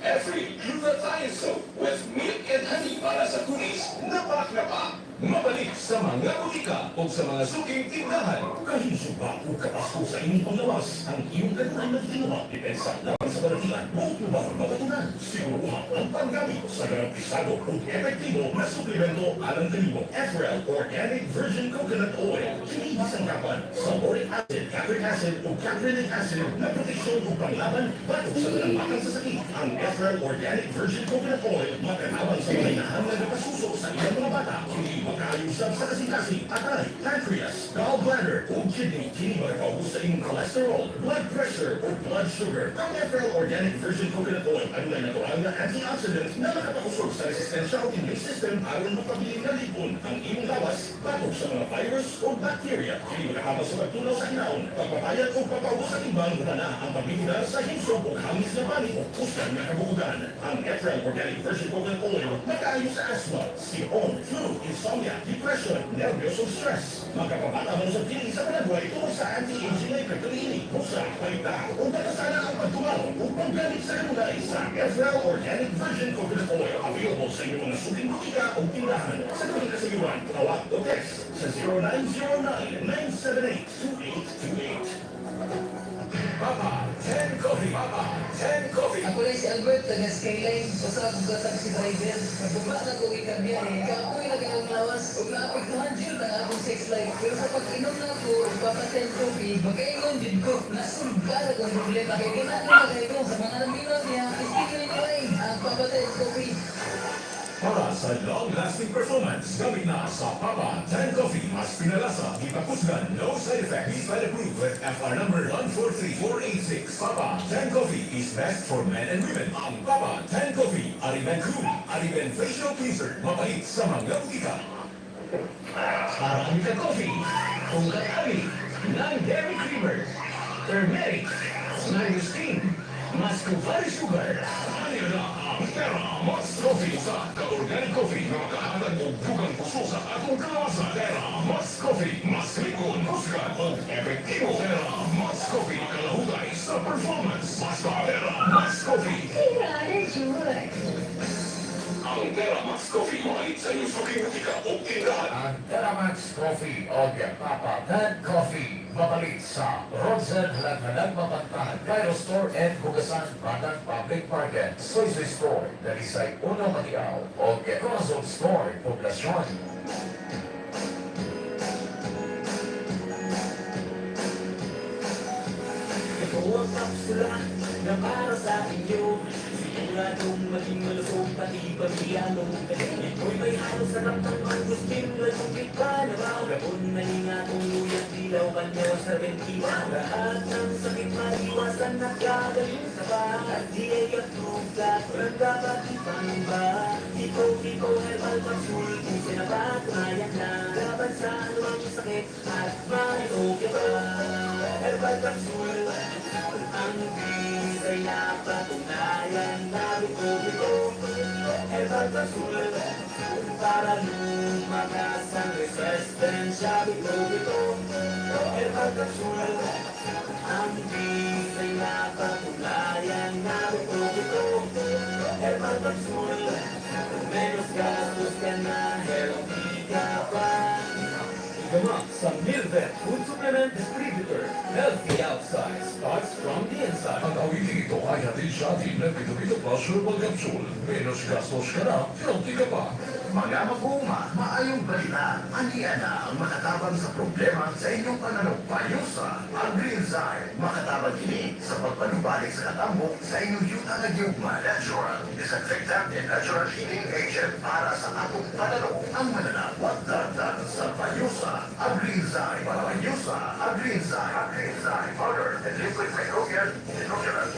Every glutathione soap with milk and honey para sa kutis na pak na pak. Mabalik sa mga butika o sa mga suking tindahan. Kahinsog ba o kapasko sa inyong panglawas? Ang iyong kanunay nagtinuha, depensa laban sa balatian, buot mo ba mabatunan? Siguruha ang panggamit sa garantisado ug epektibo na suplemento alang kanimo. Efrel Organic Virgin Coconut Oil. Kini gisangkapan sa lauric acid, capric acid ug caprylic acid na proteksyon ug panglaban batok sa tanang bakang sa sakit. Ang Efrel Organic Virgin Coconut Oil makatabang sa mga inahan nga nagpasuso sa ilang mga bata. Kini makaayo usab sa kasing-kasing, atay, pancreas, gallbladder ug kidney. Kini makapaubos sa imong cholesterol, blood pressure ug blood sugar. Ang Efrel Organic Virgin Coconut Oil adunay natural nga antioxidant na makapakusog sa resistensya o immune system aron mapabilin nga lig-on ang imong lawas batok sa mga virus o bacteria. Kini makahabang sa pagtunaw sa hinaon, pagpapayat o pagpaubos sa timbang na ang pabihida sa himsog o hangis na panit o kusgan nga kabuugan. Ang Efrel Organic Virgin Coconut Oil makaayo sa asthma, sipon, flu, insomnia, depression, nervyos o stress. Magkapabata mo sa kini sa panagway tungkol sa anti-aging na epekto niini. Busa, palita, o batasana ang pagtumaw o paggamit sa kanunay sa Efrel Organic Virgin Coconut Oil. Available sa inyong mga suking butika o tindahan. Sa gawing kasayuran, tawag o text sa 0909-978-2828. Papa, 10 Coffee. Papa, 10 Coffee. Ako lang si Albert, taga Skyline, usa ko ka taxi driver. Nagbuba na ko gikan biyahe, kapoy na kang lawas, ug naapektuhan jud ang akong sex life. Pero sa pag-inom na ako, og Papa 10 Coffee, makaingon jud ko, nasulbad akong problema. Kay gana na kay ko sa mga naminaw niya, istigil ko ay ang Papa 10 Coffee. Para sa long-lasting performance, gamit na sa Papa 10 Coffee. Mas pinalasa, gipakusgan, no side effects. BSFAD approved with FR number 143486. Papa 10 Coffee is best for men and women. Ang Papa 10 Coffee, Ariben Cream, Ariben Facial Cleanser, mapait sa mga butika. Para ang ka-coffee, kung kami ng dairy creamer, turmeric, mangosteen, muscovado sugar. Ano na ang Terra Max Coffee sa ka-organic coffee na makahatag og dugang kusog sa atong kalawasan. Terra Max Coffee, mas lig-on, kusgan og epektibo. Terra Max Coffee, makalahutay sa performance. Basta Terra Max Coffee. Tirada Jewelers. Ang Terra Max Coffee, mapalit sa inyong suking butika o tindahan. Ang Teramax Coffee o Papa Dan Coffee mapalit sa Ronsen Halag-Halag Mapantahan, Cairo Store and Hugasan Padang Public Market, Soy Soy Store, Dalisay Uno Madiao, o Corazon Store, Poblacion. Ito ang kapsula na para sa inyo. Pamilya nung Ito'y may halo sarap ng mangustin. Lalungkit pa na ba? Gabon na nga kung luya dilaw kanyaw sa bentina. Lahat ng sakit maiwasan na kagaling sa ba. Di ay approved at walang dapat ipangba. Ito, ito, herbal capsule. Kung sinapatunayan na laban sa anumang sakit at may okay pa. Herbal capsule. Ang bisay napatunayan na ito, ito. Herbal capsule. Para lumakas ang resistensya. Ito, ito. Herbal capsule. Ang bisay napatunayan na ito, ito. Herbal capsule. Menos gastos ka na, healthy ka pa. Gamot sa Milvet Food Supplement Distributor. Healthy outside starts from the inside. Ang awiting ito ay hatid sa atin ng Pito Plus Herbal Capsule. Menos gastos ka na, healthy ka pa. Mga maguma, maayong balita. Aniya na ang makatabang sa problema sa inyong pananaw. Bayusa, ang Green Zyme. Makatabang kini sa pagpanubalik sa katambok sa inyong yuta na gyugma. Natural, disinfectant and natural healing agent para sa atong pananaw. Ang mananawag datan sa Bayusa, ang Green Zyme. Bayusa, ang Green Zyme. Ang Green Zyme powder and liquid microbial inoculant.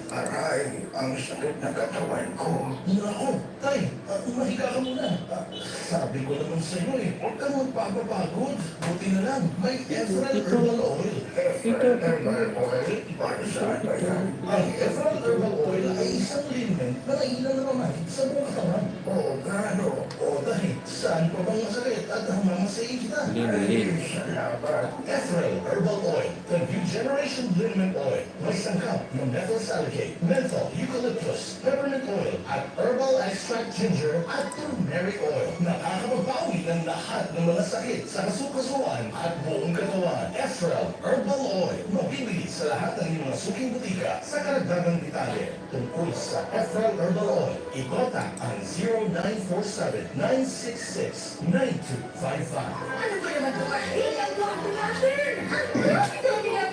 Aray, ang sakit ng katawan ko. Naku, tay, mahiga ka muna. Sabi ko naman sa iyo eh, huwag kang magpapapagod. Buti na lang, may Efrel Herbal Oil. Efrel Herbal Oil? Para saan ba yan? Ang Efrel Herbal Oil ay isang liniment na nailang namamahid sa buong katawan. Oo nga, no. O tay, saan pa bang masakit at mamasayin kita? Lin, lin. Ay, salamat. Efrel Herbal Oil, the new generation liniment oil. May sangkap ng methyl salicylate, menthol, eucalyptus, peppermint oil, at herbal extract ginger at turmeric oil. Nakakapagpawi ng lahat ng mga sakit sa kasukasuan at buong katawan. Efrel Herbal Oil, mabibili sa lahat ng inyong mga suking butika. Sa karagdagang detalye tungkol sa Efrel Herbal Oil, i-contact ang 0947-966-9255. Ano ba naman ito? Ay, ang gwapo natin! Ang dami-dami na.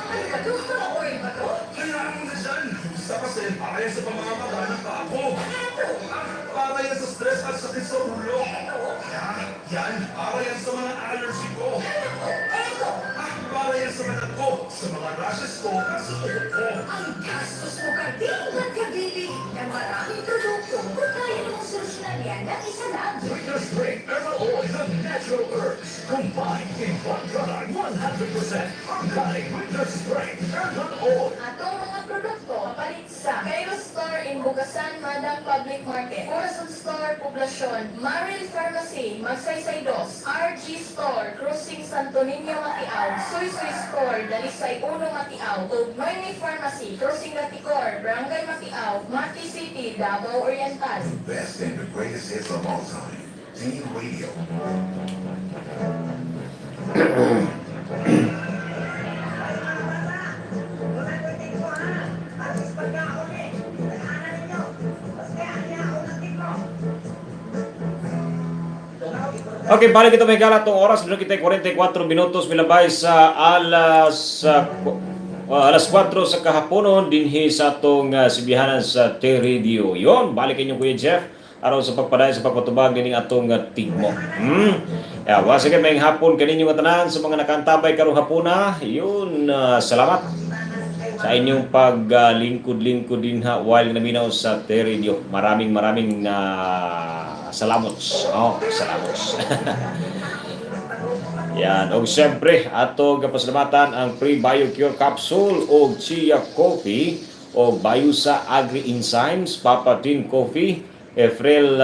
Ano ba ito? Mga oil ba ito? Hayaan mo na dyan! Sa kasi, para yan sa pamamaga ng paa ko. Eto! Para yan sa stress at sakit sa ulo. Eto! Yan, yan, para yan sa mga allergy ko. Eto! Para yan sa balat ko, sa mga rashes ko, at sa buhok ko. Ang gastos mo, Karding! Nagkabili ng maraming produkto kung kaya namang solusyonan yan ng isa lang. Winter Spring Herbal Oil, the natural herbs combined in one product. 100% organic Winter Spring Herbal Oil. Atong mga produkto kapalit sa Cairo Store in Bugasan, Madang Public Market, Corazon Store, Poblacion, Maril Pharmacy, Magsaysay Dos, RG Store, Crossing Santo Niño, Matiaw, Suy Suy Store, Dalisay 1, Matiaw, ug Noemi Pharmacy, Crossing Laticor, Barangay Matiaw, Mati City, Davao Oriental. Best and the greatest hits of all time. Team Radio. Ay, mga bata, wala ko tingko ha. At least pagkaon eh. Taghanan ninyo. Basta niya ako ng tingko. Okay, balik ito may gala itong oras. Doon kita 44 minutos milabay sa alas 4 sa kahaponon dinhi sa atong sibihanan sa T-Radio. Yon, balik inyo, Kuya Jeff, aron sa pagpadayon sa pagpatubag dining atong tigmo. Yeah, wa sige, may hapon kaninyo nga tanan sa mga nakantabay karong hapuna. Yun, salamat sa inyong paglingkod-lingkod din ha while naminaw sa T-Radio. Maraming maraming na salamat. Oh, salamat. Yan. Og siyempre, ato kapasalamatan ang Free BioCure Capsule og Chia Coffee o Bayusa Agri Enzymes, Papa Tin Coffee, Efrel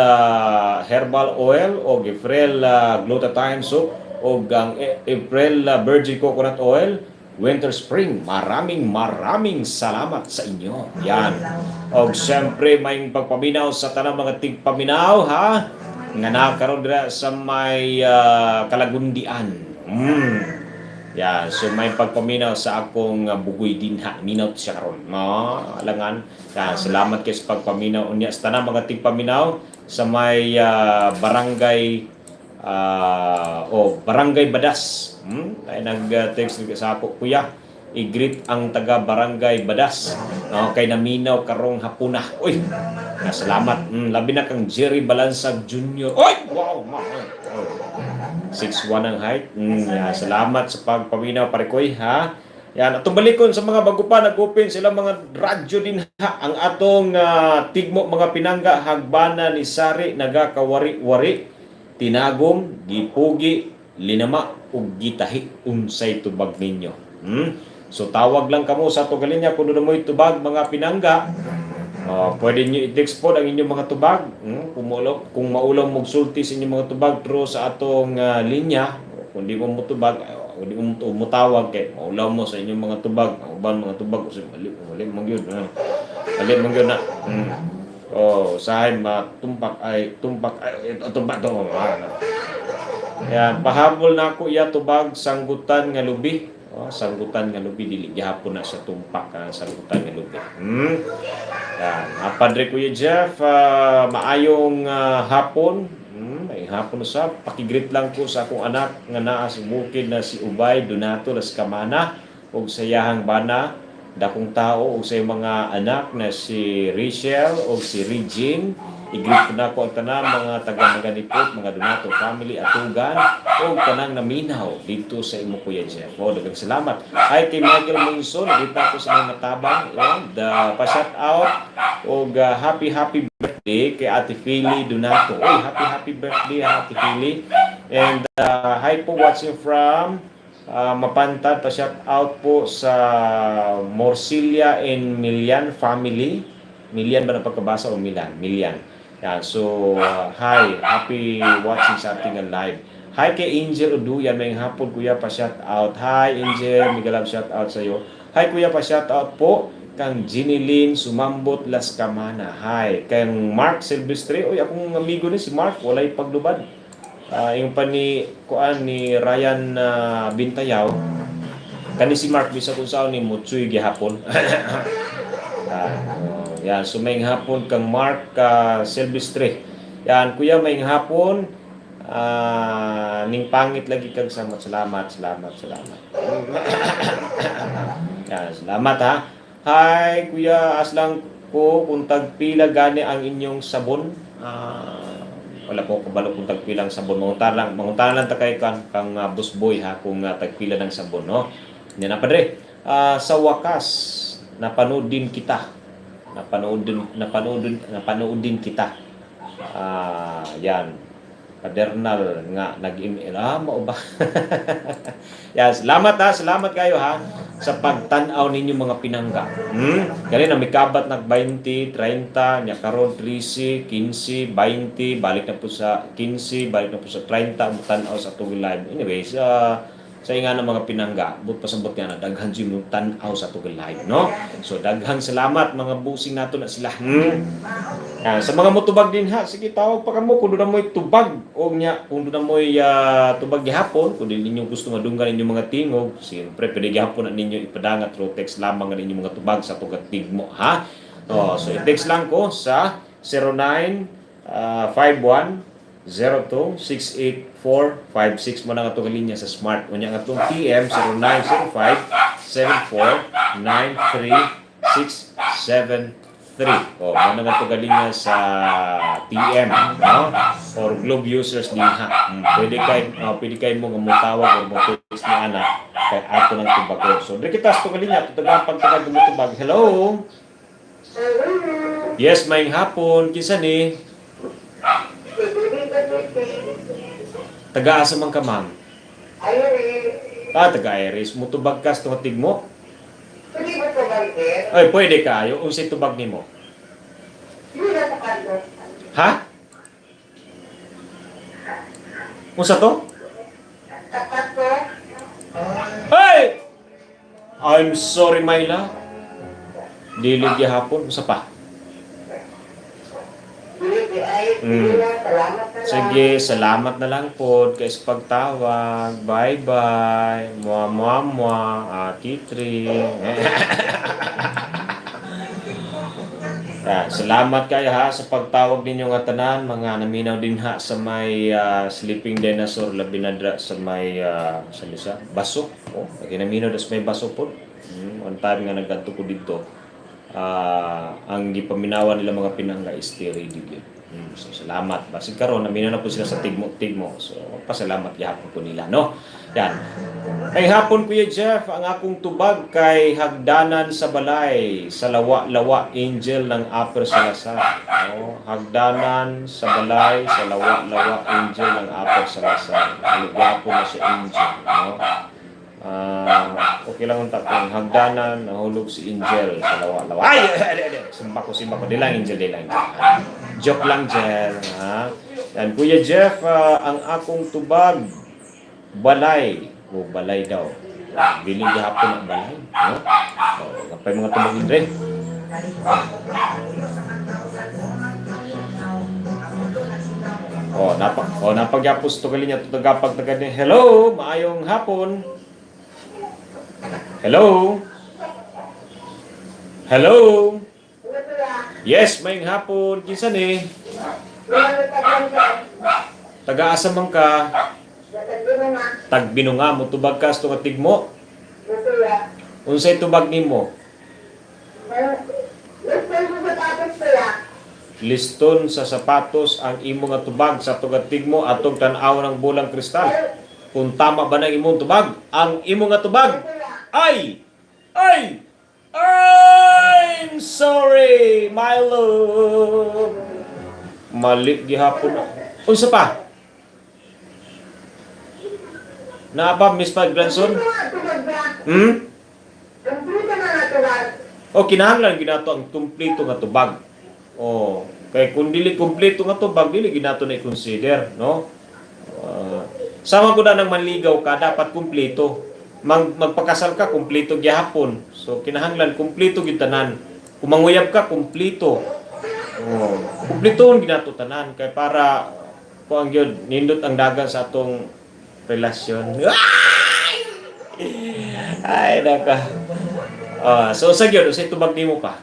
Herbal Oil o Efrel Glutathione Soap o ang Efrel Virgin Coconut Oil, Winter Spring. Maraming maraming salamat sa inyo. Yan. Og siyempre, may pagpaminaw sa tanang mga tigpaminaw, ha? Nga nakaroon dira sa may Kalagundian. Yan, so may pagpaminaw sa akong bugoy din ha. Minaw siya karon. No, alangan. Yan, salamat kay sa pagpaminaw unya sa tanang mga tigpaminaw sa may barangay o Barangay Badas. Ay nag-text sa ako, kuya. I-greet ang taga Barangay Badas. No, kay naminaw karong hapuna. Uy, na salamat. Labi na kang Jerry Balansag Jr. Uy, wow, ma. Oh. 6'1 ang height. Yeah, salamat sa pagpaminaw, parekoy, ha. Yan, atong balikon sa mga bago pa nag-open sila mga radyo din ha. Ang atong tigmo, mga pinangga, hagbana ni Sari nagakawari-wari, tinagom, gipugi, linama ug gitahi, unsay tubag ninyo? Hmm? So tawag lang kamo sa atong linya kung doon mo'y tubag, mga pinangga. Oh, pwede niyo i-text po ang inyong mga tubag. Kung maulaw mogsulti sa inyong mga tubag through sa atong linya, kung di mo mutubag, ay, kung di mo mutawag kay maulaw mo sa inyong mga tubag, ang uban mga tubag kasi mali mali man gyud. Mali man gyud na. Oh, sahay matumpak ay tumpak ay tumpak to. Ah, no. Yan, pahabol na ako iya tubag, sanggutan nga lubi. Oh, sanggutan nga lubi, dili gihapon na sa tumpak ang sanggutan nga lubi. Yan, Padre Kuya Jeff, maayong hapon. Maayong hapon usab. Paki-greet lang ko sa akong anak nga naa sa bukid na si Ubay Donato Las Camana ug sa iyahang bana dakong tao ug sa iyang mga anak na si Richelle ug si Regine. I-greet ko na ko ang tanan mga taga Maganipot, mga Donato family atugan ug tanang naminaw dito sa imo, Kuya Jeff. Oh, daghang salamat. Hi kay Michael Monson, nakita ko sa mga tabang. Oh, the pa-shout out og happy happy birthday kay Ate Philly Donato. Oy, happy happy birthday ha, Ate Philly. And hi po, watching from Mapantad, pa-shout out po sa Morcilia and Milian family. Milian ba na pagkabasa o Milan? Milian. Yan. So, hi. Happy watching sa ating live. Hi kay Angel Oduyan. May hapon, kuya, pa shout out. Hi Angel, mega love shout out sa iyo. Hi kuya, pa shout out po kang Ginilyn Sumambot Las Camana. Hi kang Mark Silvestre. Uy, akong amigo ni si Mark, walay paglubad. Yung pa ni kuan ni Ryan Bintayaw. Kani si Mark bisag unsaon ni mutsuy gihapon. Oh, yan, so may hapon kang Mark Silvestre. Yan, kuya, may hapon. Ning pangit lagi kag samot. Salamat, salamat, salamat. Yan, salamat ha. Hi, kuya, aslang ko kung tagpila gani ang inyong sabon. Wala po kabalo kung tagpila ang sabon. Mangunta lang ta kay kang busboy ha kung tagpila ng sabon, no. Yan na, padre. Sa wakas, napanood din kita. Napanood din kita. Yan. Paternal nga nag-email. Ah, mao ba? Yan, salamat ha, salamat kayo ha sa pagtan-aw ninyo, mga pinangga. Kani na mikabat nag 20, 30, nya karon 13, 15, 20, balik na po sa 15, balik na po sa 30 ang tan-aw sa atong live. Anyways, sa inga ng mga pinangga, but pasabot nga na daghan jud mo tan-aw sa atong live, no? So daghang salamat, mga busing nato na sila. Yan, sa mga mutubag din ha, sige, tawag pa kamo kung doon mo'y tubag o nya kung doon mo'y tubag gihapon, kung di ninyo gusto madunggan inyong mga tingog, siyempre pwede gihapon na ninyo ipadangat through text lamang ang inyong mga tubag sa tugat tigmo ha. Oh, so i-text lang ko sa 09 51 02 684 56 mo na nga itong linya sa Smart. Unya nga itong TM 0905 74 93 673. O, mo na nga itong linya sa TM, no? Or Globe users din ha. Pwede kay mo nga motawag or mo text ni ana kay ato ng tubagon. So, diri kita sa itong linya, tutugan pagtagad mo tubag. Hello. Yes, may hapon. Kinsa ni? Taga-asa man ka, ma'am? Ah, taga Iris. Mutubag ka sa tigmo? Pwede ba tubag, sir? Ay, pwede kayo. Unsay tubag nimo? Hindi na sa kanto. Ha? Unsa to? Sa kanto? Hey! I'm sorry, Myla. Dili gihapon. Unsa pa? Hindi, ay, sige na. Salamat na lang. Sige, salamat na lang po kay sa pagtawag. Bye-bye. Mua, mua, mua. Ah, Kitri. Ah, salamat kayo ha sa pagtawag ninyo nga tanan, mga naminaw din ha sa may sleeping dinosaur, labi na dra sa may sa lisa baso. Oh, lagi naminaw sa may baso po. One time nga nagkadto ko dito, ang gipaminawan nila, mga pinangga, is radio gyud. So salamat. Basig karon naminaw na po sila sa tigmo-tigmo. So pasalamat gihapon ko nila, no? Yan. Ay hapon, Kuya Jeff, ang akong tubag kay hagdanan sa balay sa Lawa-Lawa Angel ng Upper Salazar. Oh, hagdanan sa balay sa Lawa-Lawa Angel ng Upper Salazar. Ano gwapo na si Angel, no? Ah, okay lang ang takong hagdanan, nahulog si Angel sa Lawa-Lawa. Ay, ay, ay, ay, simba ko, simba ko. Di lang Angel, di lang Angel. Ah, joke lang, Jel. Ha? Yan, Kuya Jeff, ang akong tubag, balay. O, balay daw. Dili gihapon ang balay. No? O, kapay mga tubag din. Oh, napagyapos to kalinya to tagapag taga. Hello, maayong hapon. Hello. Hello. Yes, maayong hapon. Kinsa ni? Taga-asa man ka? Tagbinunga mo tubag ka sa tigmo. Unsay tubag nimo? Liston sa sapatos ang imo nga tubag sa tugatig mo. Atong tan-aw ng bulang kristal kung tama ba ng imong tubag. Ang imo nga tubag ay I'm sorry, my love, mali gihapon. Unsa pa naa pa, Miss Pag Grandson? O kinahanglan ginato ang kumpleto nga tubag. O kay kung dili kumpleto nga tubag, dili ginato na i-consider, no? Sama ko na nang manligaw ka, dapat kumpleto. Magpakasal ka, kumpleto gyapon. So kinahanglan kumpleto gyud tanan. Kung manguyab ka, kumpleto. Oh, kumpleto ginato tanan kay para kuang gyud nindot ang dagan sa atong relasyon. Ay, naka. Ah, so sa gyud, unsay tubag nimo pa?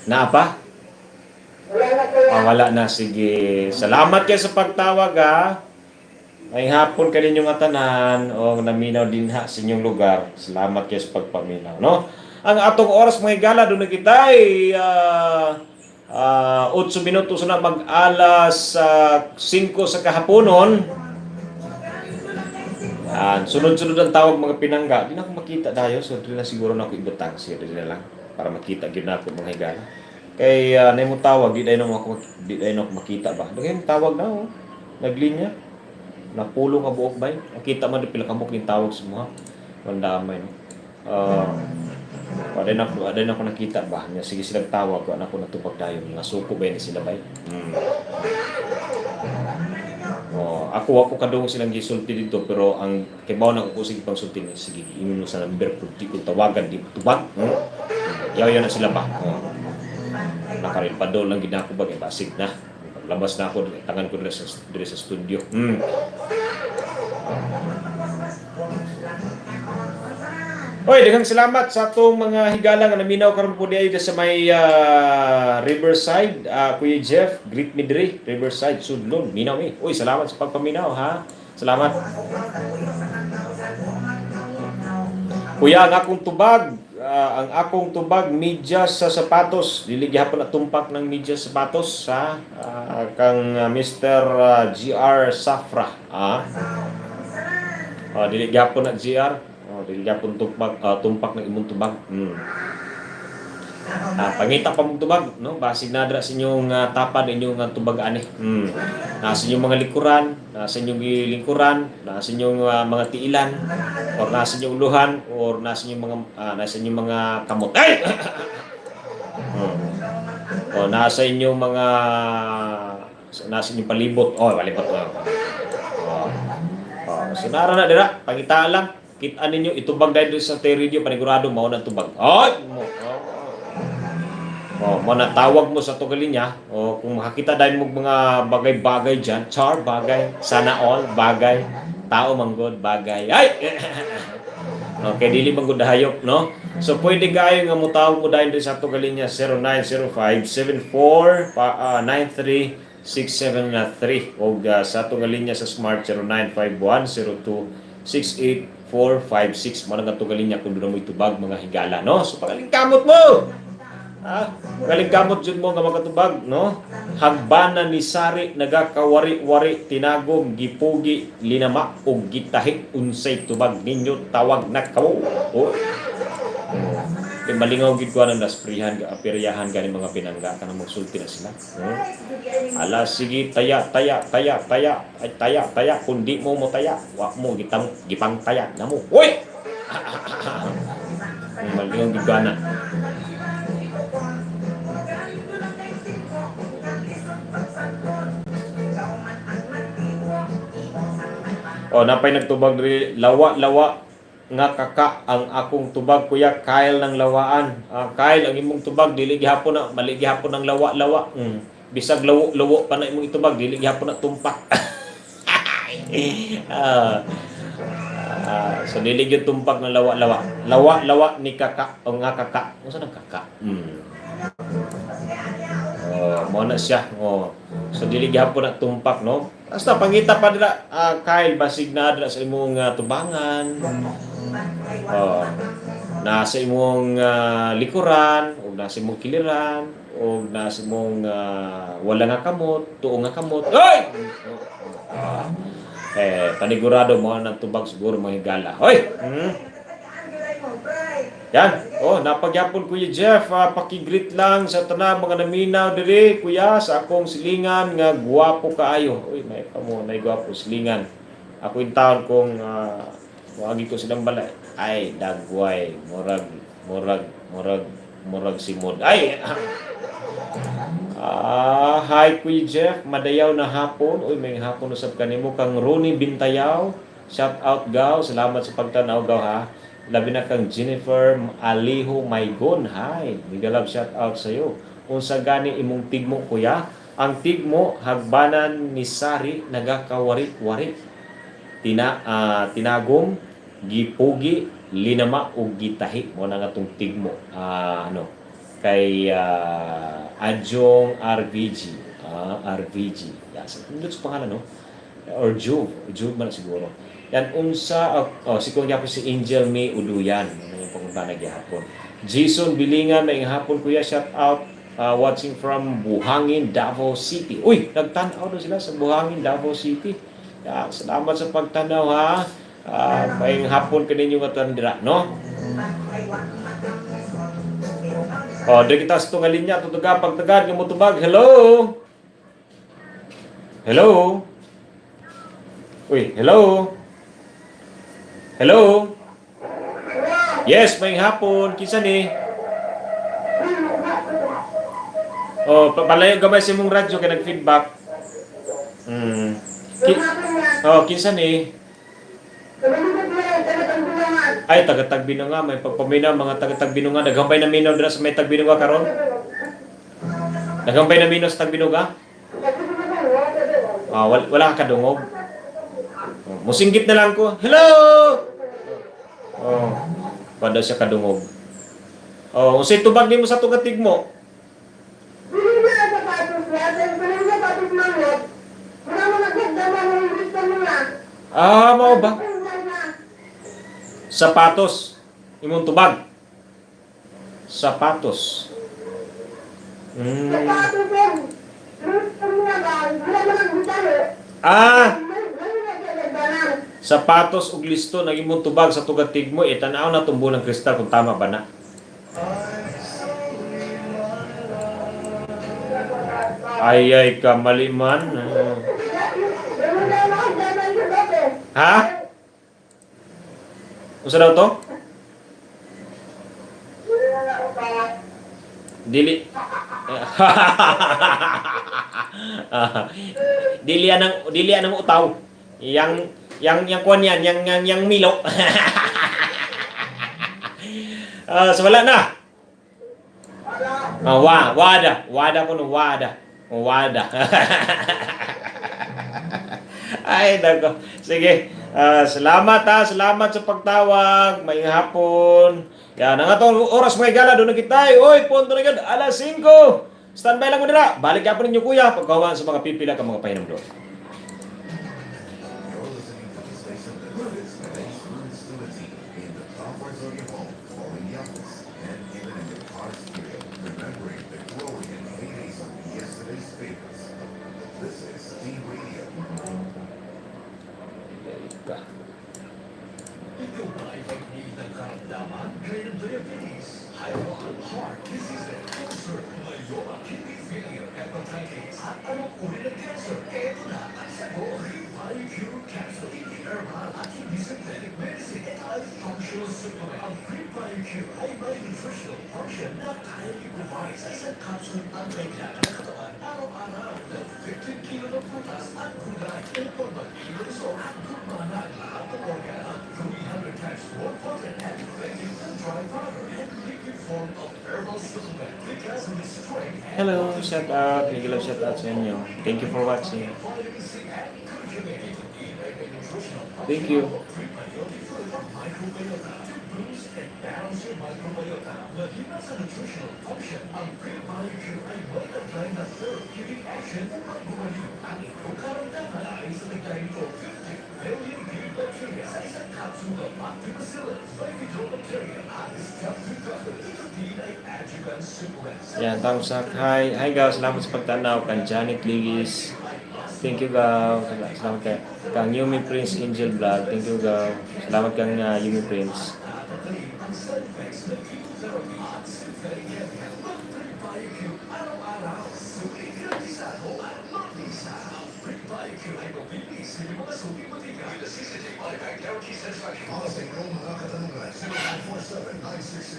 Naa pa? Ah, wala na, sige. Salamat kayo sa pagtawag ha. Ay hapon ka ninyong tanan o naminaw din ha sa inyong lugar. Salamat kayo sa pagpaminaw, no? Ang atong oras, mga higala, doon na kita ay 8 minutos na mag alas 5 sa kahaponon. Yan. Sunod-sunod ang tawag, mga pinangga. Di na ako makita dayo. So, di na siguro na ako ibutang siya. Di na lang. Para makita gyud na ako, mga higala. Kay na mo tawag, di na ako makita ba. Daghan mo tawag na oh. Naglinya. Napulo nga buok bay. Nakita man di pila ka buok yung tawag sa mga. Mandamay no. Wala na ako nakita ba. Nya sige silang tawag ko ako natubag dayon. Mga suko ba ni sila bay. Oh, ako ako kadung silang gisulti dito pero ang kibaw na ko sige pang sulti ni sige ingon mo sa number pero di ko tawagan di tubag. Yaw yaw na sila ba. Oh. Nakarilpadol lang gid ako ba kay basig na. Paglabas na ako, tangan ko diri sa studio. Oy, daghang salamat sa atong mga higala nga naminaw karon po diay sa may Riverside. Kuya Jeff, greet me diri, Riverside, Sudlon. Minaw mi. Uy, salamat sa pagpaminaw ha. Salamat. Kuya, ang akong tubag medyas sa sapatos. Dili gihapon na tumpak ng medyas sapatos sa kang Mr. GR Safra. Ah. Oh, dili gihapon na GR. Oh, dili gihapon tumpak ng imong tubag. Ah, pangita pa mong tubag, no? Basig na dira sa inyong tapad inyong tubag ani. Nasa inyong mga likuran, nasa inyong lingkuran, nasa inyong mga tiilan, or nasa inyong uluhan, or nasa inyong mga kamot. Ay! O nasa inyong palibot. Oh, palibot. Oh. Oh. Oh, so nara na dira, pangita lang. Kita ninyo itubag dahil sa radio, panigurado mao na tubag. Ay, mo. Oh. Oh, mo na tawag mo sa tugalinya o kung makakita dahil mo mga bagay-bagay diyan, char bagay, sana all bagay, tao manggod bagay. Ay. Okay, dili man gud hayop, no? So pwede kayo nga motawag mo dahil sa ato galinya 0905 74 pa, 93 673 o sa ato linya sa Smart 0951 02 68 4, 5, 6. Mo nang atong linya kung doon mo'y tubag, mga higala, no? So pagalingkamot mo! Ha? Pagalingkamot jud mo nga makatubag, no? Hagbana ni Sari nagakawari-wari, tinagom, gipugi, linama ug gitahi. Unsay tubag ninyo? Tawag na kamo. Oh. Kay malingaw gid ko anang lasprihan, apiryahan gani, mga pinangga, kanang magsulti na sila. No? Ala sige, taya taya taya taya ay taya taya, kundi mo mo taya, wa mo gitang gipang taya namo. Uy! Malingaw gid ko ana. Oh, napay nagtubag diri, lawa lawa nga kaka ang akong tubag, Kuya Kyle ng Lawaan. Ah, Kyle, ang imong tubag dili gihapon na mali gihapon ang lawa lawa. Bisag lawo lawo pa na imong itubag, dili gihapon na tumpak. So dili gyud tumpak ng lawa lawa. Lawa lawa ni kaka o nga kaka. Unsa nang kaka? Oh, mo na siya. Oh. So dili gihapon na tumpak, no? Basta pangita pa dira, Kyle, basig na dira sa imong tubangan. Oh. Nasa imong likuran o nasa imong kiliran o nasa imong wala nga kamot, tuo nga kamot. Oy! Oh. Eh, panigurado mo ng tubag siguro, mga higala. Hoy! Yan. Oh, napagyapon, Kuya Jeff. Paki-greet lang sa tanan mga naminaw diri, Kuya, sa akong silingan nga guwapo kaayo. Uy, may pa mo, nay guwapo silingan. Ako in taon kong moagi ko silang balay. Ay, dagway, murag murag murag murag simod. Ay. Hi Kuya Jeff, madayaw na hapon. Uy, may hapon usab kanimo kang Ronnie Bintayaw. Shout out, gaw. Salamat sa pagtanaw, gaw, ha. Labi na kang Jennifer Aliho Maygon. Hi. Mega love shout out sa iyo. Unsa gani imong tigmo, Kuya? Ang tigmo, hagbanan ni Sari nagakawari-wari. Tinagom, gipugi, linama ug gitahi. Mo na nga tong tigmo. Ano kay Adjong RVG. RVG. Yes. Nindot sa pangalan, no? Or Juve. Juve man siguro. Yan, unsa, oh, si kung si Angel May Uduyan. Ano yung pangunta gihapon. Jason Bilingan, may hapon, Kuya, shout out. Watching from Buhangin, Davao City. Uy, nagtanaw daw sila sa Buhangin, Davao City. Ya, salamat sa pagtanaw, ha. May hapon kaninyo nga tandira, no? Oh, diri kita sa tunga linya, tutuga pagtagad nga motubag. Hello. Hello. Uy, hello. Hello. Yes, may hapon. Kinsa ni? Oh, palayo gamay sa imong radyo kay nag-feedback. Oh, kinsa ni? Ay, taga Tagbinunga, may pagpaminaw, mga taga Tagbinunga, daghan na minaw dira sa may Tagbinunga karon? Daghan na minaw sa Tagbinunga? Ah, wala ka kadungog. Oh, musinggit na lang ko. Hello! Oh, wala siya kadungog. Oh, unsay tubag nimo sa tugatig mo? Ah, mao ba? Sapatos. Imong tubag. Sapatos. Ah, sapatos ug listo nang imong tubag sa tugatig mo, itanaw na tumbo ng kristal kung tama ba na. Ay ay ka mali man. Ha? Unsa daw to? Dili. Dili anang utaw. Yang yang yang kuan yan, yang yang yang milo. So wala na. Ah, wada, wada ko no wada. Wada. Ay, nako. Sige. Salamat ha, salamat sa pagtawag. May hapon. Yan, ang atong oras, mga gala, doon na kita. Oy, punto na gud, alas 5. Standby lang mo nila. Balik ka po ninyo, Kuya, pagkawan sa mga pipila ka mga pahinumdom. You're listening to the station that fits today's moods to a T. T Radio. Ka. Ikaw ba ay may ng karamdaman gaya ng diabetes, high blood, heart disease, cancer, myeloma, kidney failure, hepatitis, at anong uri ng cancer? Ito na ang sagot. Revive Pure Capsule, hindi herbal at hindi synthetic medicine. Ito ay functional supplement. Ang Revive Cure ay may nutritional function na kaya i-provide sa isang capsule ang kailangan ng katawan araw-araw ng 15 kilo ng prutas at gulay upang maging lusog at gumana ang lahat ng organ at 300 times more potent and effective than dry powder and liquid form of herbal supplement because of its strength and Hello, shout out. Big love shout out sa inyo. Thank you for watching. Vitamin C and curcumin. May nutritional Thank you. Prebiotic food for microbiota to boost and balance your microbiota. Maliban sa nutritional function, ang prebiotic ay may taglay na therapeutic action upang gumaling ang iyong karamdaman ay sa taglay nito 50 million good bacteria sa isang capsule ng Lactobacillus, Bifidobacteria at Streptococcus. Ito din ay adjuvant supplement. Yan, thumbs up. Hi, hi guys. Salamat sa pagtanaw. Kan Janet Ligis. Thank you, Gaw. Salamat kay kang Yumi Prince Angel Vlog. Thank you, Gaw. Salamat kang Yumi Prince. Ang side effects ng chemotherapy at synthetic chemical. Mag-Prebiotic araw-araw. Sulit garantisado at mabisa. Ang Prebiotic ay mabilis sa iyong mga suking botika. With a 60-day money-back guarantee satisfaction. Para sa inyong mga katanungan,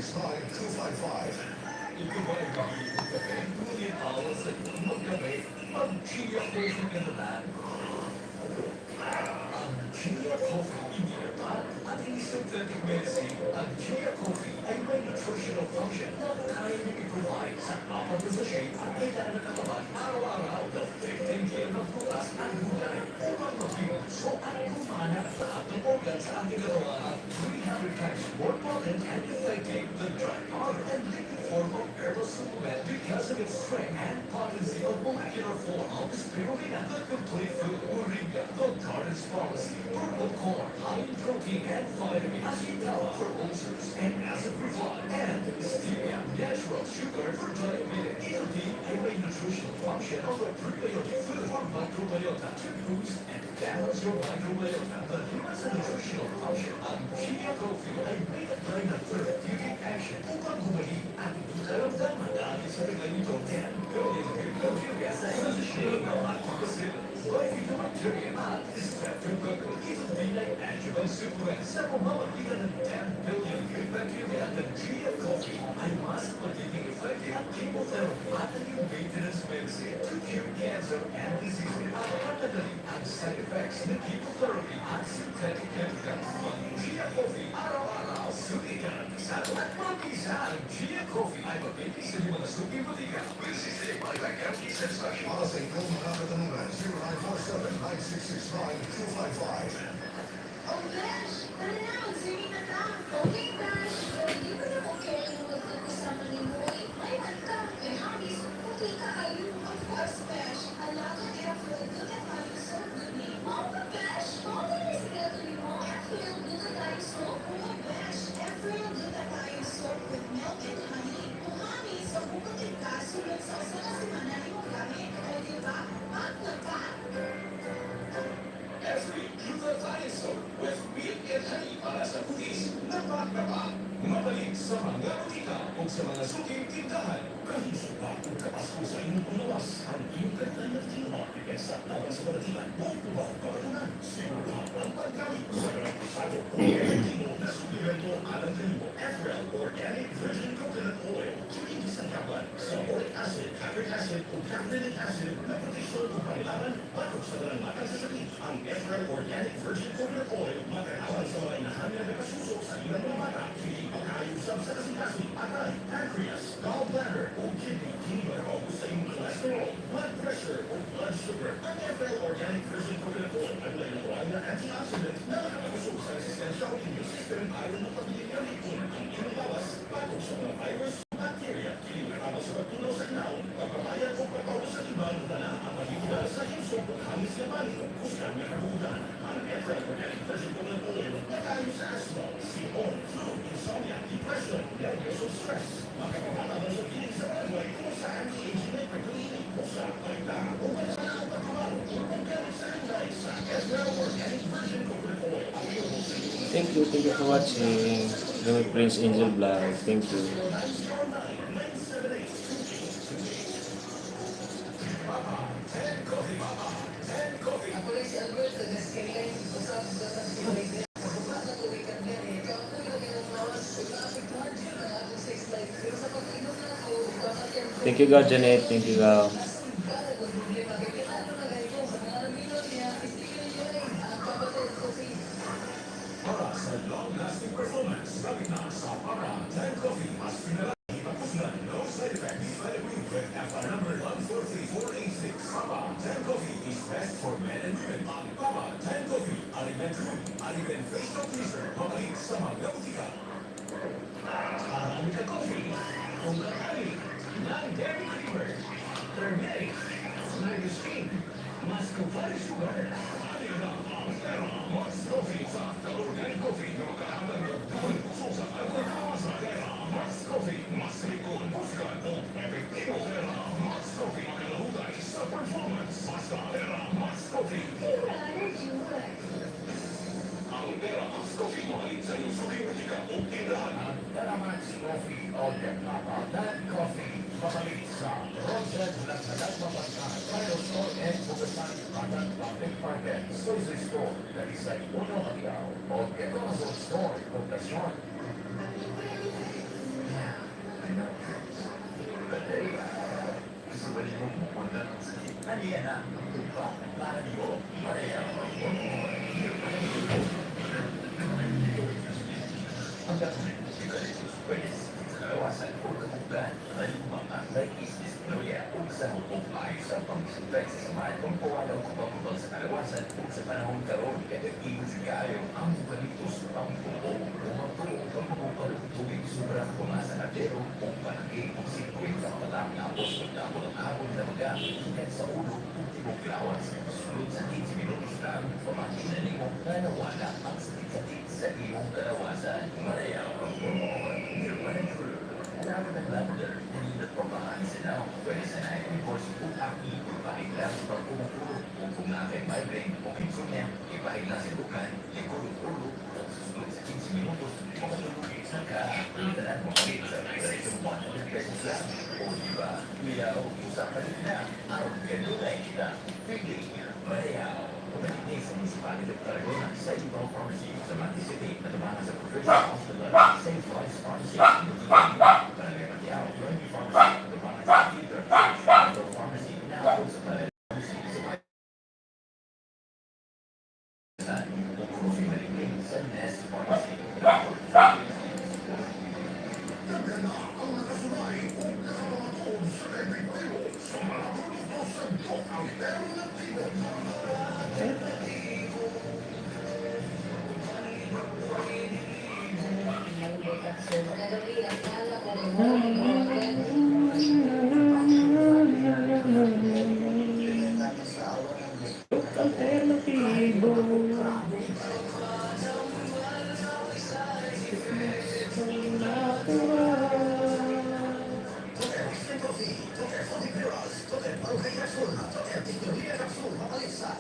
0947-9669-255. Ikaw ba ay mahilig magkape? Ngunit bawal sa iyo magkape. Mag-Chia Coffee ka naman. Ang Chia Coffee, hindi herbal at hindi synthetic medicine. Ang Chia Coffee ay may nutritional function na kaya niyang i-provide sa apat na sachet ang kailangan ng katawan araw-araw ng 15 kilo ng prutas at gulay upang maging busog at gumana ang lahat ng organ sa ating katawan at 300 times more potent and effective than dry powder and liquid form of herbal supplement because of its strength and potency of molecular form of spirulina, the complete food, moringa, the garden's pharmacy, purple corn, high in protein and vitamin, ashitaba for ulcers and acid reflux, and stevia, natural sugar for diabetes. Ito din ay may nutritional function of a prebiotic food for microbiota to boost and balance your microbiota. Maliban sa nutritional function, ang Chia Coffee ay may taglay na therapeutic action upang gumaling ang iyong karamdaman dahil sa taglay nito 10 billion good bacteria sa isang sachet ng Lactobacillus, Bifidobacteria at Streptococcus. Ito din ay adjuvant supplement sa pamamagitan ng 10 billion good bacteria. Ng Chia Coffee ay mas magiging effective ang chemotherapy at ang iyong maintenance medicine to cure cancer and diseases at patanggalin ang side effects ng chemotherapy at synthetic chemicals. Mag Chia Coffee araw-araw. Sulit garantisado at mabisa. Ang Chia Coffee ay mabibili sa iyong mga suking botika. With 60-day money-back guarantee satisfaction. Para sa inyong mga katanungan, 0947-9669-255. Oh, Besh! Tara na, mag-swimming na ta. Okay, Besh. Pero di ko na okay ang magkakasama ni Moy. May man ka. Eh, hamis, okay ka kayo. Of course, Besh. Alaga Efril Glutathione Soap good ni. Mao ka, Besh. Mao ka na sikreto ni mo. Efril Glutathione Soap. Oo, Besh. Efril Glutathione Soap with milk and honey. Kung hamis, magbukod ka, sulod sa usa ka semana imong gamit. O, di ba? Pak na pak. Every glutathione soap with milk and honey para sa kutis na pak na pak. Mabalik sa mga botika o sa mga suking tindahan. Kahisog ba kung kapasko sa inyong panglawas? Ang iyong kalidad ng tinuma, depensa laban sa balatian, o tubang kabatunan? Siguro ang paggamit sa garantisado o epektibo na suplemento alang kanimo. FRL Organic Virgin Coconut Oil. Kini gisangkapan sa boric acid, capric acid o caprylic acid na proteksyon o panlaban batok sa tanang matang sa sakit. Ang FRL Organic Virgin Coconut Oil makakawan sa mga inahan nga nagkasuso sa ilang mga mata. Kini pagkaayusab sa kasing-kasing, atay, pancreas, gallbladder o kidney. Kini makaubos sa imong cholesterol, blood pressure o blood sugar. Ang FL Organic Virgin Coconut Oil ay may natural na antioxidant na makakabusog sa resistensya o immune system ayon mapabiling gamitin ang iyong lawas batok sa mga virus, bacteria. Kini makatama sa pagtunaw sa hinaon, pagpapayat o pagpaubos sa timbang na ang pagiging sa himsog o hamis nga banin, kusgan nga kabuudan. Ang FL Organic Virgin Coconut Oil nakaayos sa asthma, sipon, flu, insomnia, depression, levels of stress. Makapagpapabang sa piling sa barangay kung sa anti-aging na epekto ini, kung sa paita o wala sa pagkumaro. Thank you for watching. Joey Prince Angel Vlog. Thank you. Ako lang si Albert, taga Skyline, usab sa taxi driver. Pagbaba na ko gikan biyahe, kapoy na kaayo ang lawas ug naapektuhan jud ang akong sex life. Pero sa pag-inom nako og Papa Ten Thank you, God, Janet. Thank you, God. Nasugbanan ang problema kay kinahanglan na kaayo ko sa mga namilon niya, istigil niyo ang Papa Ten Coffee. Para sa long-lasting performance, gamit na sa Papa Ten Coffee. Mas pinalaki, mapuslan, no side effects. DFAT approved with FR number 143486. Papa Ten Coffee is best for men and women. Ang Papa Ten Coffee, Aliben Cream, Aliben Facial Cleanser, mabalik sa mga butika. Arabica Coffee, Ugakali, Non-Dairy Creamer, Turmeric, Mangosteen, Muscovado Sugar. Alin na ang Terra Max Coffee sa organic coffee na makahatag ng dual kusog sa alcohol sa Terra Max Coffee. Mas likod, busgan o epektibo. Terra Max Coffee, makalahutay sa performance. Basta Terra Max Coffee. Ang Terra Max Coffee, mabalik sa iyong suking butika o tindahan. Ang Teramax Coffee o Papa Tan Coffee. Mabalik sa Roger Lanzalan Mapantay, Cairo Store and Bugasan Batang Public Market, Soy Store, Dalisay Uno Maguiao, o Corazon Store, Poblacion. Yeah, I know. But hey, gusto ba niyo pupunta ng sakit? Ano na? Tumpa, para niyo, pareho. Ang eucalyptus pwede sa kalawasan o kabugan, malumang arthritis, dyspnoea o sa hukong ayos ang pangsultay sa samahan, pagpawala o kapababang sa kalawasan o sa panahon karon kay nag-igo sa kaayo ang eucalyptus pampuo o magtuo pagpapupal og tubig sobra pumasa na pero o palagi og 50 ka mata tapos pagdamot ang hapon na maga gikan sa ulo ug tibok lawas. Sulod sa 15 minutos lang, pamati na nimo nga nawala ang sakit-sakit sa iyong kalawasan. Mareyaw ang Alam ng lavender, kanindot pambahan sa naong, pwede sa night pimples ug acne, ipahid lang pag kumukulo o kung naa kay migraine o insomnia, ipahid lang sa bukan, likod ug ulo, o susunod sa 15 minutos, makatulog sa ka. Tanan mo palit sa presyo ₱100 lang. O di ba? Miyaw, usapan na. Aron kanunay kita. Feeling, mareyaw. Pabalik sa Municipality of Tarragona sa Ibao Pharmacy sa Mati City at tumangan sa Provincial Hospital St. Floyd's Pharmacy Barangay Matiao, Joinby Pharmacy at tumangan sa Cathedral Church Metro Pharmacy na sa Barangay Pharmacy sa San ug Coffee sa Nest Pharmacy. Daghan na ang nakasulay o nakapangatod sa epektibo sa mga produkto sa Doc Alternatibo. Kagabi, nakilala ko kay Mori Morgan. Alternatibo.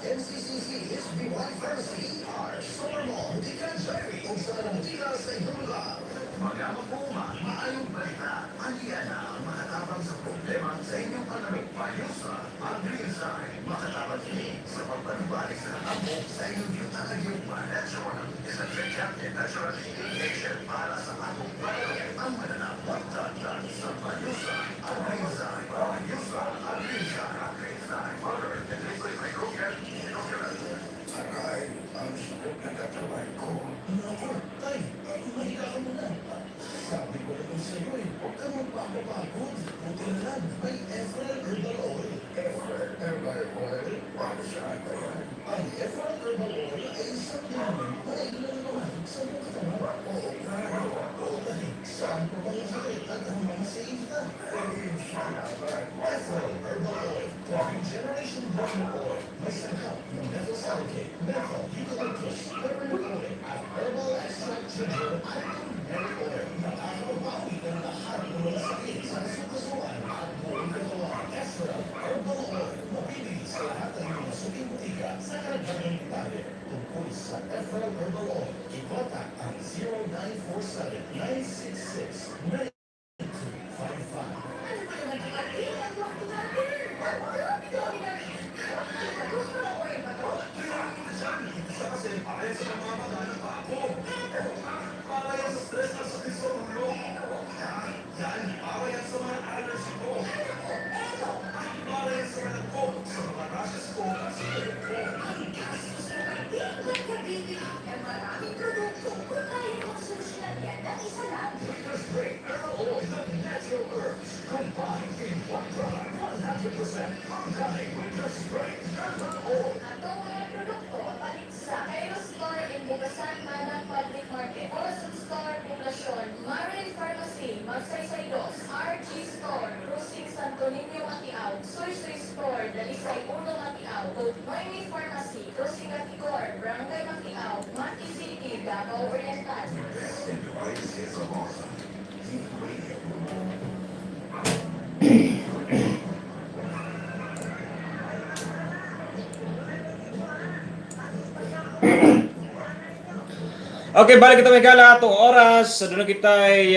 NCCC, SBY Pharmacy, ER, Summer Mall, Butika Jerry, ug sa tanang butika sa inyong lugar. Mga mapuma, maayong balita. Andiyan na ang makatabang sa problema sa inyong pananong Bayusa, Agri-Design. Makatabang kini sa pagpanubalik sa katampo sa inyong gitanagyong natural. Isang and natural healing agent para sa atong pananong. Ang mananap, sa Bayusa, Agri-Design. Bayusa, Agri-Design. Agri-Design. Powder and liquid microbial inoculant. Aray, ang sakit ng katawan ko. Naku, tay, mahiga ka muna. Sabi ko naman sa'yo eh, huwag ka magpapapagod. Buti na lang, may Efrel Herbal Oil. Efrel Herbal Oil? Para saan ba yan? Ang Efrel Herbal Oil ay supplement na ilalawag sa iyong katawan. Oo nga, no? Oo, tay, saan pa bang sakit at ang mga safe na? Ay, salamat. Efrel Herbal Oil, second generation brand oil. May sangkap ng methyl salicylate, methyl eucalyptus, peppermint oil, at herbal extract ginger at turmeric oil. Nakakabawi ng lahat ng mga sakit sa kasukasuan at buong katawan. Efrel Herbal Oil, mabibili sa lahat ng mga suking butika sa karagdagang detalye. Tungkol Sa FL Herbal Oil, i-contact ang 0947-966-9255. Ano ba naman kapatid? Ang wakto natin. Ang dami-dami na. Gusto mo oil ba to? Isa kasi para yan sa namamaga ng paa. Para yan sa stress at sakit sa ulo. Yan, para yan sa mga allergy ko. Para yan sa mga ko, sa mga rashes ko, at sa balik ko. Ang gastos mo kapatid. Nagkabibili ng maraming produkto kung kaya mong solusyonan yan ng isa lang. Winter Spring Herbal Oil, the natural herbs combined in one product. 100% Organic Winter Spring Herbal Oil. Atong mga produkto mapalit sa Cairo Store in Bugasan, Manang Public Market, Corazon Store, Poblacion, Marin Pharmacy, Magsaysay Dos, RG Store, Crossing Santo Niño, Matiao, Soy Soy Store, Dalisay Uno, Matiao, Noemi Pharmacy, Crossing Aticor, Barangay Matiao, Mati City, Davao Oriental. Best and the greatest hits of all time. Deep Radio. Okay, balik kita may gala atong oras. Doon na kita ay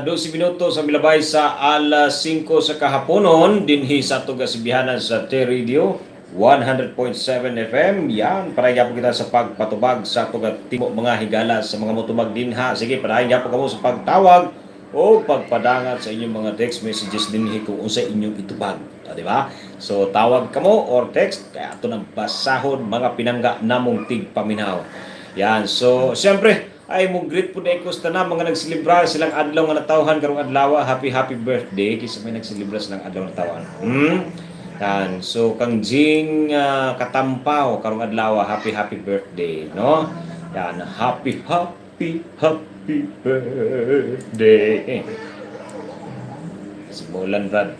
12 minuto sa milabay sa alas 5 sa kahaponon. Dinhi sa atong kasibihanan sa T-Radio 100.7 FM. Yan, pareha po kita sa pagpatubag sa atong timo mga higala sa mga motubag dinha. Sige, padayon gyapon kamo sa pagtawag o pagpadangat sa inyong mga text messages dinhi kung unsa inyong itubag. Ah, di ba? So tawag kamo or text kaya ato nang basahon, mga pinangga namong tigpaminaw. Yan. So siyempre ay mo greet po ko sa tanan mga nagselebrar silang adlaw nga natawhan karong adlaw. Happy happy birthday kaysa may nagselebrar silang adlaw natawhan. Yan. So kang Jing Katampaw karong adlaw, happy happy birthday, no? Yan, happy happy happy birthday. Simulan, Brad.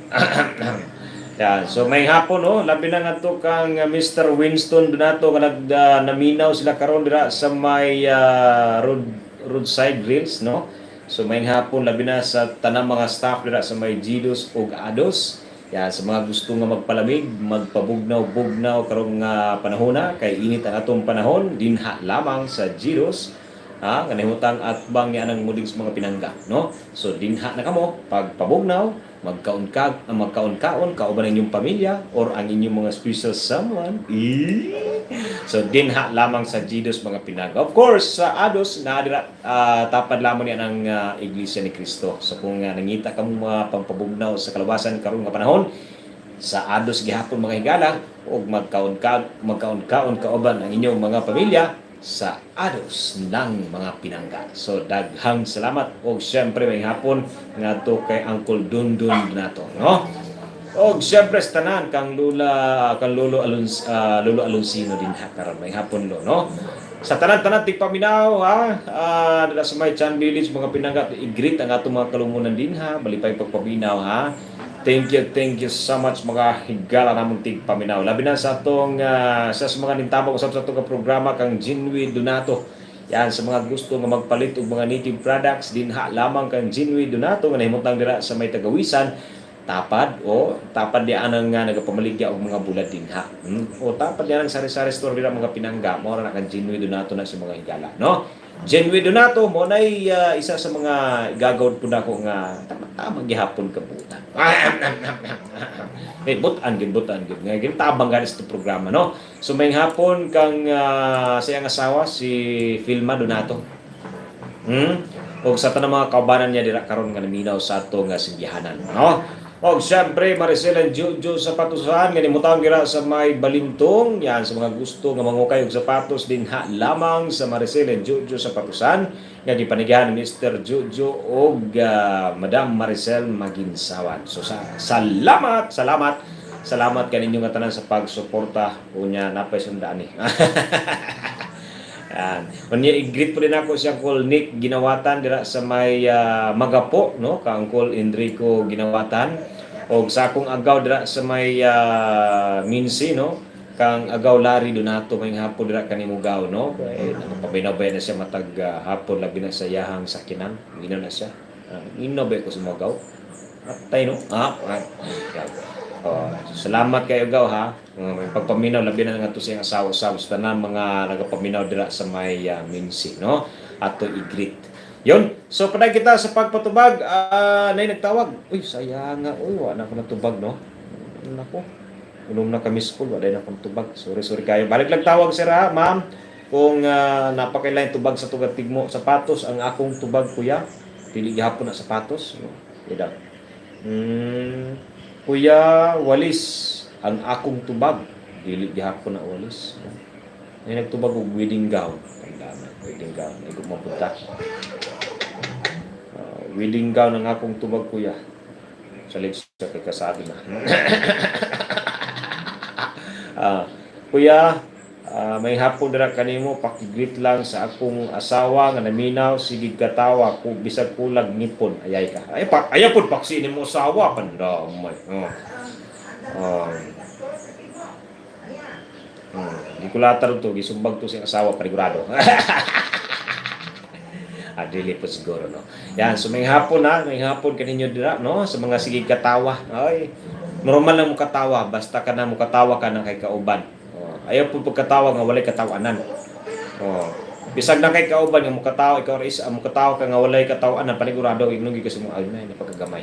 Yan. So may hapon, no, labi na nga to kang Mr. Winston Donato nga nag naminaw sila karon dira sa may roadside grills, no. So may hapon labi na sa tanang mga staff dira sa may Gidos ug Ados. Yan, sa mga gusto nga magpalamig, magpabugnaw-bugnaw karong panahona kay init ang atong panahon, dinha lamang sa Gidos. Ha, kanahimutang atbang niya ang muding sa mga pinangga, no? So dinha na kamo pagpabugnaw, magkaon ka, magkaon-kaon kauban ang inyong pamilya or ang inyong mga special someone. Eh? So dinha lamang sa Gidos, mga pinangga. Of course, sa Ados na dira tapad lamang niya ng Iglesia ni Cristo. So kung nangita kamo mga pampabugnaw sa kalawasan karon nga panahon, sa Ados gihapon, mga higala, ug magkaon-kaon magkaon-kaon kauban ang inyong mga pamilya sa Ados ng mga pinangga. So daghang salamat og syempre may hapon ngadto kay Uncle Dundun nato, no? Og syempre sa tanan kang Lula kang Lolo Alons Lolo Alonsino din ha karon, may hapon lo, no? Sa tanan-tanan tigpaminaw ha, dira sa may Chan Village, mga pinangga, i-greet ang atong mga kalumunan din ha, malipay pagpaminaw ha. Thank you so much, mga higala namong tigpaminaw. Labi na sa atong sa mga nintabang usab sa atong programa kang Jinwi Donato. Yan, sa mga gusto nga magpalit og mga native products, dinha lamang kang Jinwi Donato nga nahimutang dira sa may Tagawisan, tapad o tapad di anang nga nagapamaligya og mga bulad dinha. O tapad di anang sari-sari store dira, mga pinangga, mao ra na kang Jinwi Donato na sa mga higala, no? Jinwi Donato mo nay isa sa mga gagawin po nako nga tama-tama gihapon kabutan. Eh, butan gid, butan gid. Nga gid tabang gani sa programa, no? So may hapon kang sa iyang asawa si Filma Donato. Og sa tanang mga kaubanan niya dira karon nga naminaw sa ato nga singgihanan, no? Og syempre Maricel and Jojo Sapatusan nga nimutang dira sa may Balintong. Yan, sa mga gusto nga mangukay og sapatos, dinha lamang sa Maricel and Jojo Sapatusan nga gipanigyan ni Mr. Jojo og Madam Maricel Maginsawan. So sa salamat, salamat. Salamat kaninyo nga tanan sa pagsuporta unya napay sundaan ni. Yan. Unya i-greet po din ako si Uncle Nick Ginawatan dira sa may Magapo, no? Ka Uncle Enrico Ginawatan. Og sa akong agaw dira sa may Minsi, no? Kang Agaw Larry Donato, may hapon dira kanimo gaw, no? Kay nagpabinabay na siya matag hapon labi na sa yahang sakinan. Ginaw na siya. Inabay ko sa mga gaw. Atay no. Ah, ah. Yan. Oh, salamat kayo gaw ha. May pagpaminaw labi na nga to siyang asawa sa tanan mga nagapaminaw dira sa may Minsi, no? Ato i-greet. Yun. So paday kita sa pagpatubag, nay nagtawag. Uy, sayang nga. Uy, wa na ko natubag, no? Nako. Unom na kami school, wala na akong tubag. Sorry, sorry kayo. Balik lang tawag sir ha, ma'am. Kung napakailan tubag sa tugad tigmo sapatos ang akong tubag kuya. Dili gihapon na sapatos, no? Ida. Kuya, walis ang akong tubag. Dili gihapon na walis. No? Ay nagtubag og wedding gown. Tandaan na, wedding gown. Ay mapunta. Wedding gown ang akong tubag kuya. Sa sa kay kasabi na. Kuya, may hapon dira kanimo, paki-greet lang sa akong asawa nga naminaw sige katawa ko bisag kulag ngipon ayay ka. Ay pa ayaw pud paksi nimo asawa pandamay. Oh. Gikulatar to, gisumbag to siyang asawa panigurado. Dili po siguro, no. Yan, so may hapon na, may hapon kaninyo dira, no, sa mga sige katawa. Ay, normal lang mo katawa, basta ka na mo katawa ka na kay kauban. Oh, ayaw po pagkatawa nga walay katawanan. Oh. Bisag na kay kauban nga mukatawa ikaw ra isa mukatawa ka nga walay katawanan panigurado ingnon gyud kasi mo ay na pagkagamay.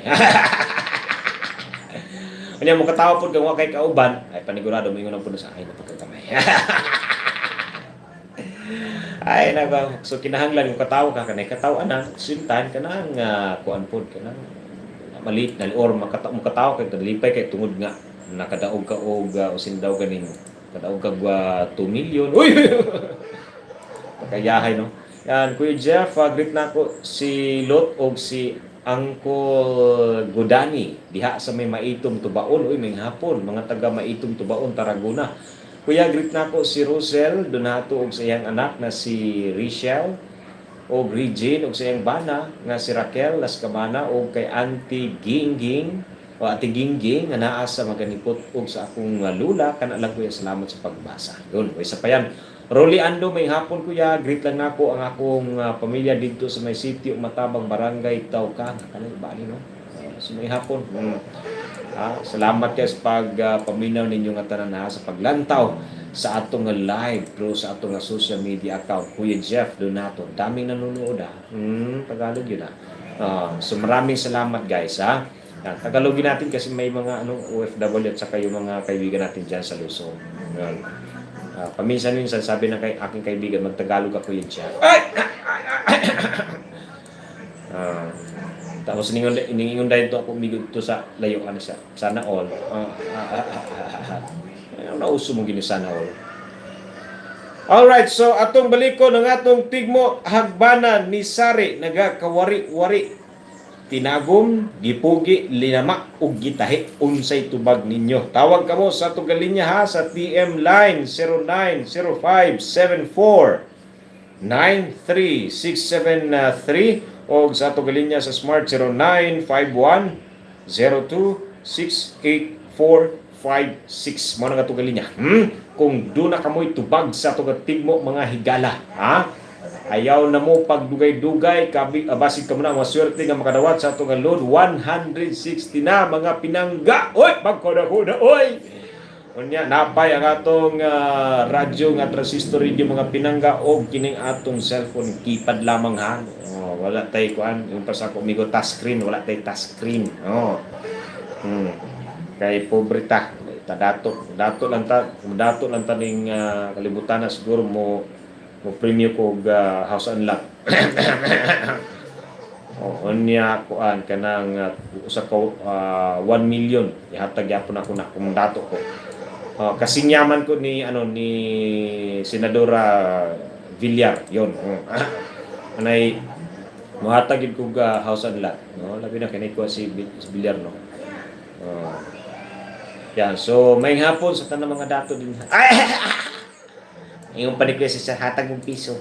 Unya mukatawa pud kang wa kay kauban ay panigurado moingon pud sa ay na pagkagamay. Ay nako, so kinahanglan mo katawa ka kanay katawanan same time kanang kuan pod kanang malit na or mukatawa kay lipay kay tungod nga nakadaog ka og usin daw ganing kadaog kag 2 million. Uy. Pagkayahay no. Yan Kuya Jeff, greet na ako si Lot og si Uncle Godani diha sa may Maitum Tubaon. Uy, may hapon mga taga Maitum Tubaon, Tarragona. Kuya, greet na ako si Rosel Donato og sa iyang anak na si Richelle og Regine og sa iyang bana nga si Raquel Las Cabana og kay Auntie Gingging o Ate Gingging nga naa sa Maganipot og sa akong lula kana lang kuya, salamat sa pagbasa. Yun, isa pa yan. Rolly Ando, may hapon kuya, greet lang nako ang akong pamilya didto sa may sitio Matabang, Barangay Tawka. Kanang bali no. So may hapon. Salamat kayo sa pag paminaw ninyo nga tanan ha, sa paglantaw sa atong nga live through sa atong nga social media account Kuya Jeff Donato. Daming nanonood ha. Tagalog yun ha. So maraming salamat guys ha. Yan, Tagalogin natin kasi may mga ano OFW at saka yung mga kaibigan natin diyan sa Luzon. Yan. Paminsan-minsan sabi ng aking kaibigan, magtagalog ako yun siya. Ay! Tapos ningon dahil to ako umigod to sa layo ano siya. Sana all. Ano nauso mo gini sana all. Alright, so atong baliko ng atong tigmo hagbanan ni Sari nagakawari-wari tinagom, gipugi, linamak ug gitahi unsay tubag ninyo. Tawag kamo sa atong linya ha sa TM line 090574 93673 o sa atong linya sa Smart 0951 02 68456 mo na nga atong linya. Kung duna kamoy tubag sa atong tigmo mga higala, ha? Ayaw na mo pagdugay-dugay, kabi basig kamo na maswerte nga makadawat sa atong load 160 na mga pinangga. Oy, pagkuda-kuda oy. Unya napay ang atong radyo nga transistor radio mga pinangga og kining atong cellphone keypad lamang ha. Oh, wala tay kuan yung pa sa ako amigo touch screen, wala tay touch screen. Oh. Kay pobre ta, ta dato, dato lang ta ning kalibutan na siguro mo mo premyo ko og house and lot. Oh, unya kuan kanang usa ka 1 million ihatag gyapon ako na kung dato ko. Oh, kasing yaman ko ni ano ni Senadora Villar, yon. Oh. Anay mohatag gyud kog house and lot, no? Labi na kini ko si Villar, no. Oh. Yan, so may hapon sa tanang mga dato din. Ay! Yung panikli sa hatag mong piso.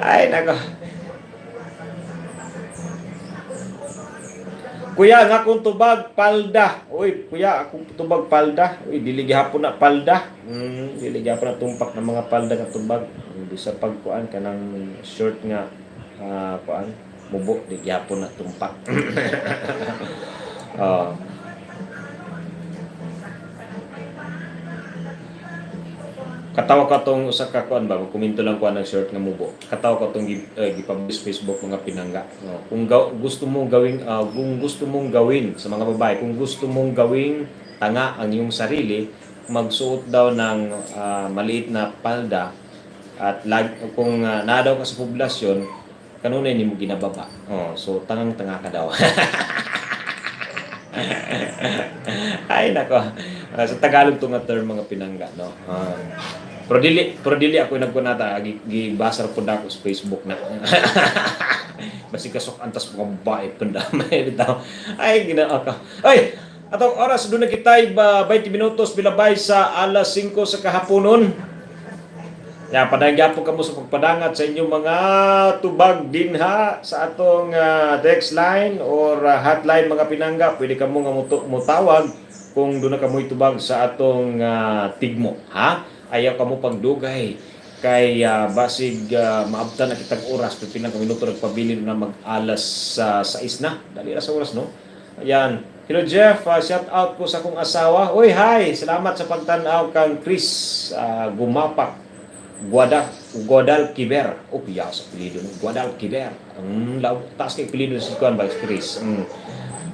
Ay, nako. Kuya, ang akong tubag, palda. Uy, kuya, akong tubag, palda. Uy, dili gihapon na palda. Dili gihapon na tumpak ng mga palda nga tubag. Bisa pagkuan kanang short nga kuan, mubo, di gihapon na tumpak. Oh. Katawa ka tong usa ka kuan ba, komento lang ko ng short nga mubo. Katawa ko tong gipublish Facebook, mga pinangga. No? Kung gusto mong gawing kung gusto mong gawin sa mga babae, kung gusto mong gawing tanga ang iyong sarili, magsuot daw ng maliit na palda at kung naa daw ka sa poblasyon, kanunay nimo ginababa. Oh, so tangang-tanga ka daw. Ay nako. Sa Tagalog to nga term, mga pinangga, no. Pero dili ako nagkunata, gibasa ra pud ako sa Facebook na. Basi kasok antas mga babae pandamay bitaw. Ay ginoo ko. Ay, atong oras doon na kitay ba 20 minutos bilabay sa alas 5 sa kahaponon. Ya, padayon gyapon kamo sa pagpadangat sa inyong mga tubag dinha sa atong text line or hotline, mga pinangga. Pwede kamo nga mutawag kung doon na kamoy tubag sa atong tigmo, ha? Ayaw kamo pagdugay kay basig maabtan na kitag oras, pero pinang minuto nagpabilin na mag alas sa 6 na. Dali ra sa oras, no? Ayan. Hello Jeff, shout out ko sa akong asawa. Uy, hi. Salamat sa pagtan-aw kang Chris Gumapak Guadalquiver. Oh, piya sa apelyido no. Guadalquiver. Taas kay apelyido si Kuan ba, Chris.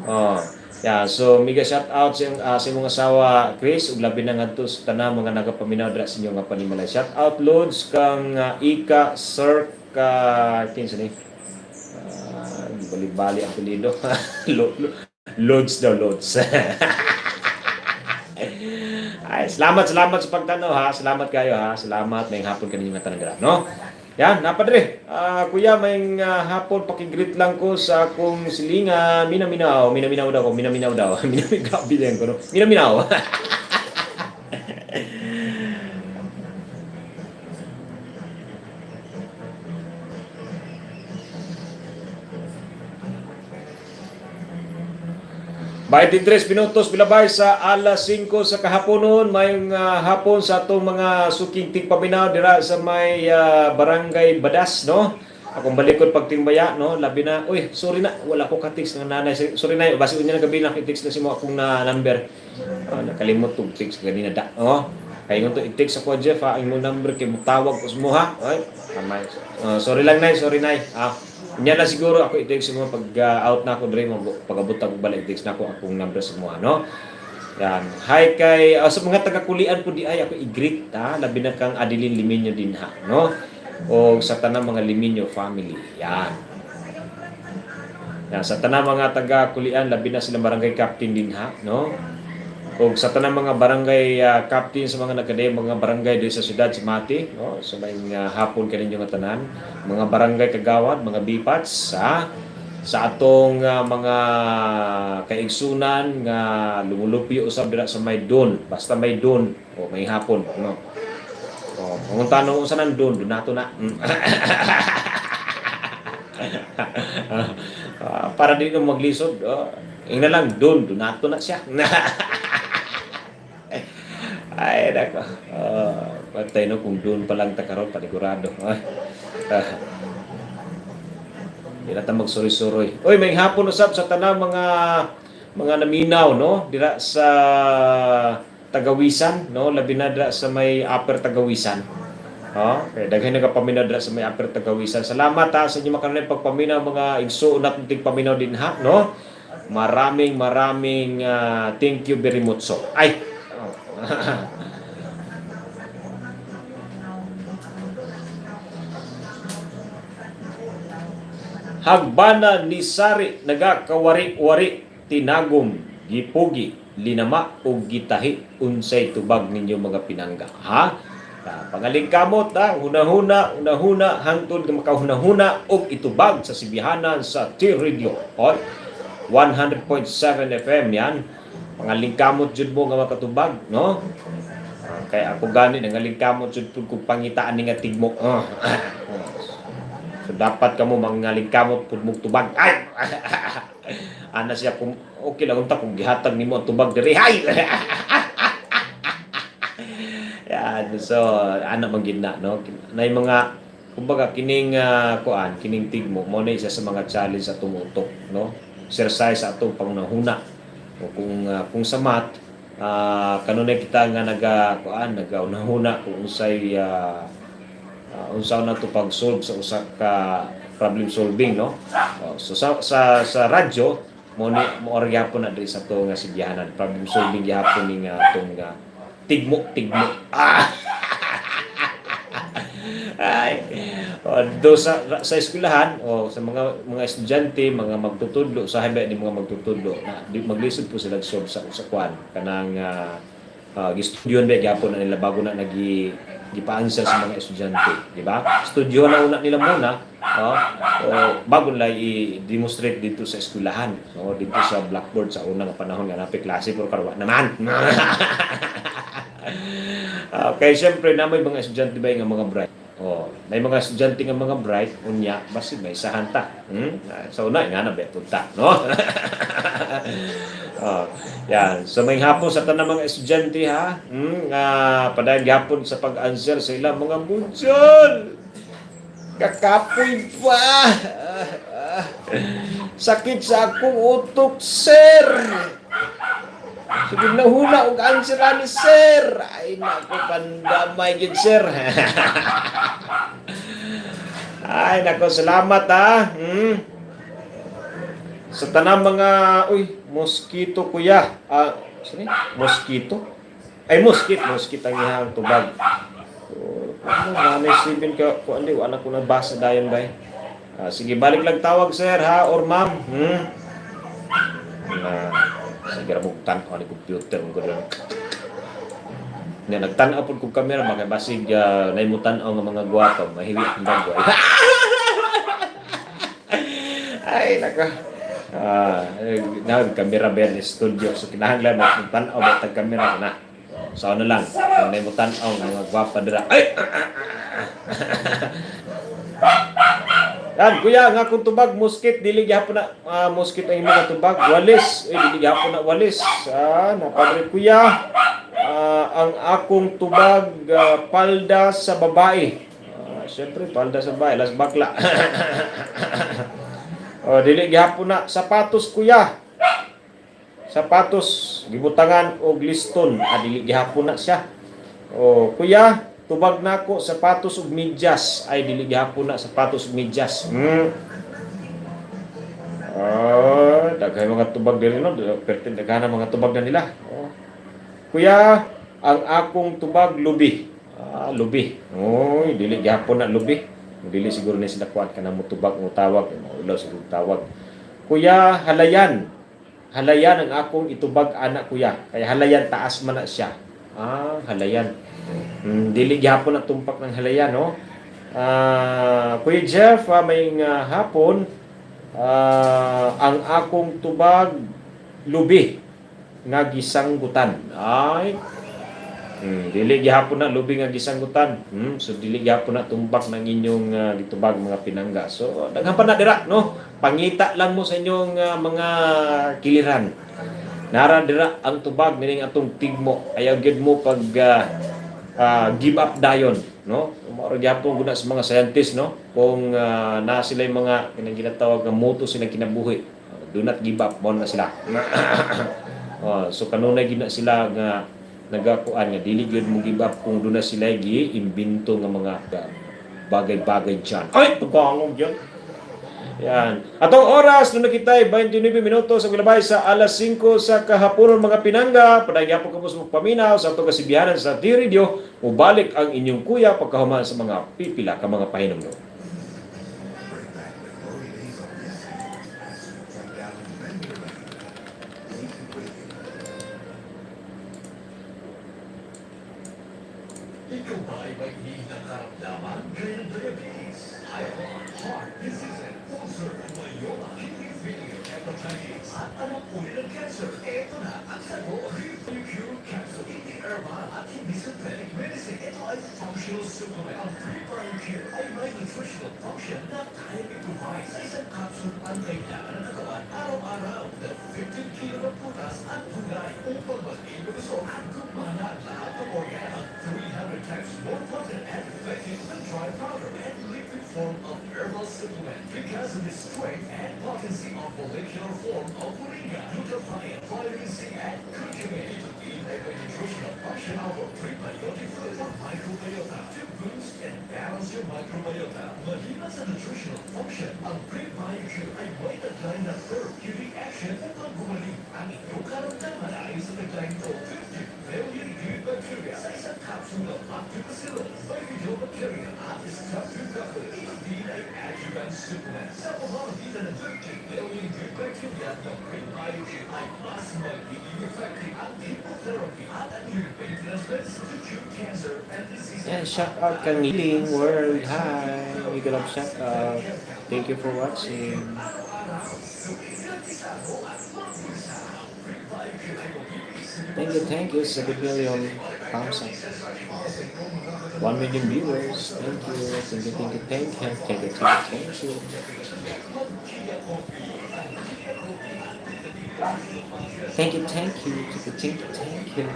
Oh. Yeah, so mega shout out sa imong asawa Chris ug labi na ngadto sa tanang mga nagapaminaw dira sa inyo nga panimalay. Shout out Lods kang Ika Sir ka kinsa ni? Bali-bali ang apelyido. Lods daw, Lods. Ay, salamat, salamat sa pagtanaw ha. Salamat kayo ha. Salamat. May hapon kaninyo nga tanan dira, no? Yan, napadre. Kuya, may hapon, paki-greet lang ko sa akong silingan. Minaminaw, minaminaw daw ko, minaminaw daw. Minaminaw, grabe din ko, no? Minaminaw. 23 minutos bilabay sa alas 5 sa kahaponon, mayong hapon sa atong mga suking tigpaminaw dira sa may barangay Badas, no? Akong balikod pagtimbaya, no? Labi na, uy, sorry na, wala ko ka-text ng nanay. Sorry na, basi unya na gabi lang i-text na si mo akong na number. Nakalimot tug text ganina da. Oh. Kay ingon to i-text ako Jeff ha, ang imong number kay mutawag ko sa mo ha. Ay, kamay. Sorry lang nay, sorry nay. Unya na siguro ako i-text mo pag out na ako dre mo, pag-abot ako balik, i-text na ako akong number sa mo, no? Yan. Hi kay sa mga taga-kulian po di ay ako i-greet ha, labi na kang Adeline Liminyo din ha, no? O sa tanang mga Liminyo family. Yan. Yan, sa tanang mga taga-kulian, labi na sila barangay captain din ha, no? O sa tanang mga barangay captain sa mga nagkaday mga barangay dito sa siyudad sa Mati, no? Sa may hapon kaninyo nga tanan, mga barangay kagawad, mga bipats, ha? Sa atong mga kaigsunan nga lumulupyo usab dira sa may don, basta may don o may hapon, no? O, kung tanong unsa nang don, don nato na. Para di na maglisod, oh, ingna lang don, don nato na siya. Ay, nako. Patay no, kung doon pa lang ta karon panigurado. Di na ta magsuroy-suroy. Oy, may hapon usab sa tanang mga naminaw, no? Dira sa Tagawisan, no? Labi na dira sa may Upper Tagawisan. Oh, kay daghan nagapaminaw dira sa may Upper Tagawisan. Salamat ha sa inyo makanunay pagpaminaw, mga igsuon natin tigpaminaw din ha, no? Maraming maraming thank you very much. So, ay. Oh. Hagbana ni Sari nagakawari-wari tinagom gipugi linama ug gitahi, unsay tubag ninyo mga pinangga, ha? Pangalingkamot ha, hunahuna hunahuna hangtod nga makahunahuna og itubag sa sibihanan sa T-Radio. Oy, 100.7 FM yan. Pangalingkamot jud mo nga makatubag, no? Kaya ako gani nangalingkamot jud pud kung pangitaan ni nga tigmo. So dapat kamo mangalingkamot pud mong tubag. Ay! Ana siya kung okay lang unta kung gihatag nimo ang tubag diri. Ay! Yan. So ana man gid na, no? Nay mga kumbaga kining kuan kining tigmo mo na isa sa mga challenge sa atong utok, no? Exercise sa atong pangunahuna. O kung sa math, kanunay kita nga naga kuan, nagaunahuna kung unsay unsa na to pag-solve sa usa ka problem solving, no? Oh, so sa radyo mo ni mo or gyapon na diri sa to nga sigyahanan, problem solving gyapon ni nga atong nga tigmo tigmo. Ah, ay, oh, do sa eskwelahan o sa mga estudyante, mga magtutudlo sa habi ni mga magtutudlo na di, maglisod po sila solve sa kuan kanang gistudyohan ba gyapon na nila bago na gipa-answer sa mga estudyante, di ba? Studyo na una nila muna, no? O bago nila i-demonstrate dito sa eskwelahan, no? Dito sa blackboard sa unang panahon nga napi klase, pero karon naman. Okay, syempre na may mga estudyante ba nga mga bright. Oh, may mga estudyante nga mga bright unya basig may isahan ta. Sa una nga na punta, no? Oh, yan. So may hapon sa tanang mga estudyante ha. Nga padayon gihapon sa pag-answer sa ilang mga module. Kakapoy pa. Ah, ah. Sakit sa akong utok, sir. Sige na huna og answer ani, sir. Ay nako, pandamay gid, sir. Ay nako, salamat ha. Sa tanang mga, uy, mosquito kuya. Ah, sini? Mosquito? Ay, mosquito, mosquito ang iyang tubag. So, ano, nanay Steven ka, kung ano, wala ko nabasa dayon bay. Ah, sige, balik lang tawag, sir ha or ma'am. Na sige ra mo tan-aw ni computer mo gud. Nya nagtan-aw pud kog kamera ba kay basig nay mo tan-aw nga mga gwapo, mahiwi ang dagway. Ay nako. Ah, eh, na kamera ba ni studio, so kinahanglan mo tan-aw ba tag kamera na. So ano lang, kung nay mo tan-aw nga mga gwapa dira. Ay! Yan, kuya, nga kung tubag, muskit, dili gihapon na, muskit ang imong tubag, walis, eh, dili gihapon na walis. Ah, napadre kuya, ang akong tubag, palda sa babae. Ah, siyempre, palda sa babae, las bakla. Oh, dili gihapon na, sapatos kuya. Sapatos, gibutangan og liston, dili gihapon na siya. Oh, kuya, tubag nako sapatos ug medyas. Ay, dili gihapon na sapatos ug medyas. Ah, daghay mga tubag diri no, perti daghan ang mga tubag na nila. Oh. Kuya, ang akong tubag lubi. Ah, lubi. Oy, dili gihapon na lubi. Dili siguro ni sila kuan kanang motubag mo tawag, maulaw siguro tawag. Kuya, halayan. Halayan ang akong itubag anak kuya. Kaya halayan taas man na siya. Ah, halayan. Dili gihapon na tumpak ng halayan, no? Ah, Kuya Jeff, may nga hapon, ang akong tubag lubi nga gisanggutan. Ay. Dili gihapon na lubi nga gisanggutan. So dili gihapon na tumbak ng inyong gitubag mga pinangga. So daghan pa na dira, no? Pangita lang mo sa inyong mga kiliran. Nara dira ang tubag nining atong tigmo. Ayaw gyud mo pag give up dayon, no? Mao ra gyapon guna sa mga scientist, no? Kung na sila yung mga kanang ginatawag nga motto sila kinabuhi. Do not give up, mao na sila. Oh, so kanunay gina sila nga nagakuan nga dili gyud mo give up kung duna sila gi imbento nga mga bagay-bagay diyan. Ay, pagkangog yan. Yan. Atong oras, nung nakita 29 minuto sa gulabay sa alas 5 sa kahaponon mga pinangga. Padayon po kamo sa paminaw sa atong kasibihanan sa T-Radio. Mubalik ang inyong kuya pagkahuman sa mga pipila ka mga pahinumdom. Bring back the glory days of yesteryear as we trek down memory lane. DT Radio. Ikaw ba ay may hihintang karamdaman gaya ng diabetes, high blood, heart disease, ulcer, myoma, kidney failure, hepatitis, at anong uri ng cancer? Ito na ang sagot. Cure Capsule. Hindi herbal at hindi synthetic medicine. Ito ay functional supplement. Ang 3 Cure ay may nutritional function na kaya i-provide sa isang capsule ang kailangan ng katawan araw-araw. The 15 kilo ng prutas at gulay upang maging malusog at gumana ang lahat ng organ. Ang 300 times more potent and effective than dry powder and liquid. form of herbal supplement because of the strength and potency of molecular form of moringa, glutathione, vitamin C, and curcumin. Ito din ay may nutritional function of a prebiotic food for microbiota to boost and balance your microbiota. Maliban sa nutritional function, ang prebiotic ay may taglay na therapeutic action upang gumaling ang iyong karamdaman ayon sa taglay nito, 50 billion good bacteria sa isang capsule of Lactobacillus, Bifidobacteria at Streptococcus. Ito din ay adjuvant supplement. Sa pamamagitan ng 50 billion good bacteria ng prebiotic ay mas magiging effective ang chemotherapy at ang immune maintenance medicine to cure cancer and diseases. Yan, shout out kang Ling World. Hi. Mega love shout out. Thank you for watching. Araw-araw, garantisado at mabilis ang prebiotic ay mabibigay. Thank you, thank you. 7 million thumbs up. 1 million viewers. Thank you. Thank you, thank you, thank you. Thank you, thank you, thank you. Thank you, thank you. Thank you, thank you, thank you.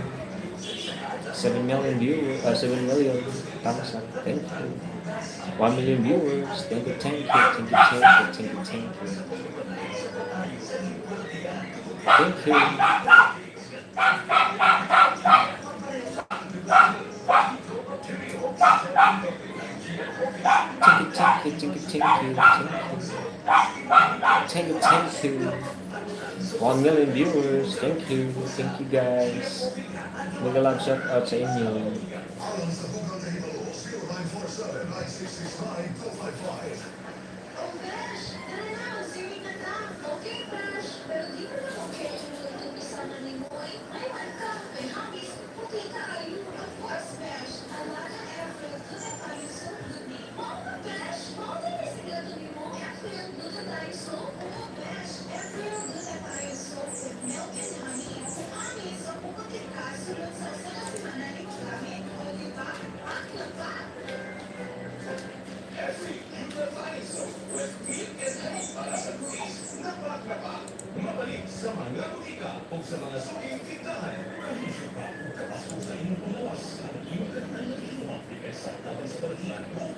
7 million viewers, 7 million thumbs up. Thank you. 1 million viewers. Thank you, thank you, thank you, thank you, thank you, thank you. Thank you. Thank you, thank you, thank you, thank you, thank you. Thank you, thank you. 1 million viewers. Thank you. Thank you, guys. Mega love shout out sa inyo. Aron sa bugang kahibalo, 0947-9669-255. Oh, Besh! Tara na, swimming na ta. Okay, Besh. Pero di ko na okay kung magtutubisan na ni Moy. May man ka, may hagis, okay kaayo. Of course, Besh. Alagang Airfield Glutathione Soap gud ni. Mao ba, Besh? Mao ba ni sikreto nimo? Airfield Glutathione Soap? Oo, Besh. Airfield Glutathione Soap with milk and honey. Kung ani, sa pukot ka, sulod sa usa ka semana nimo gamit. O, di ba? Pak na pak. Every glutathione soap with milk and honey para sa turis na pak na pak. Mabalik sa mga butika o sa mga suking tindahan. Kahisyo ka o kapasko sa inyong panglawas. Ang iyong kanang nag-inuha. Sa tabang sa balatian. Buo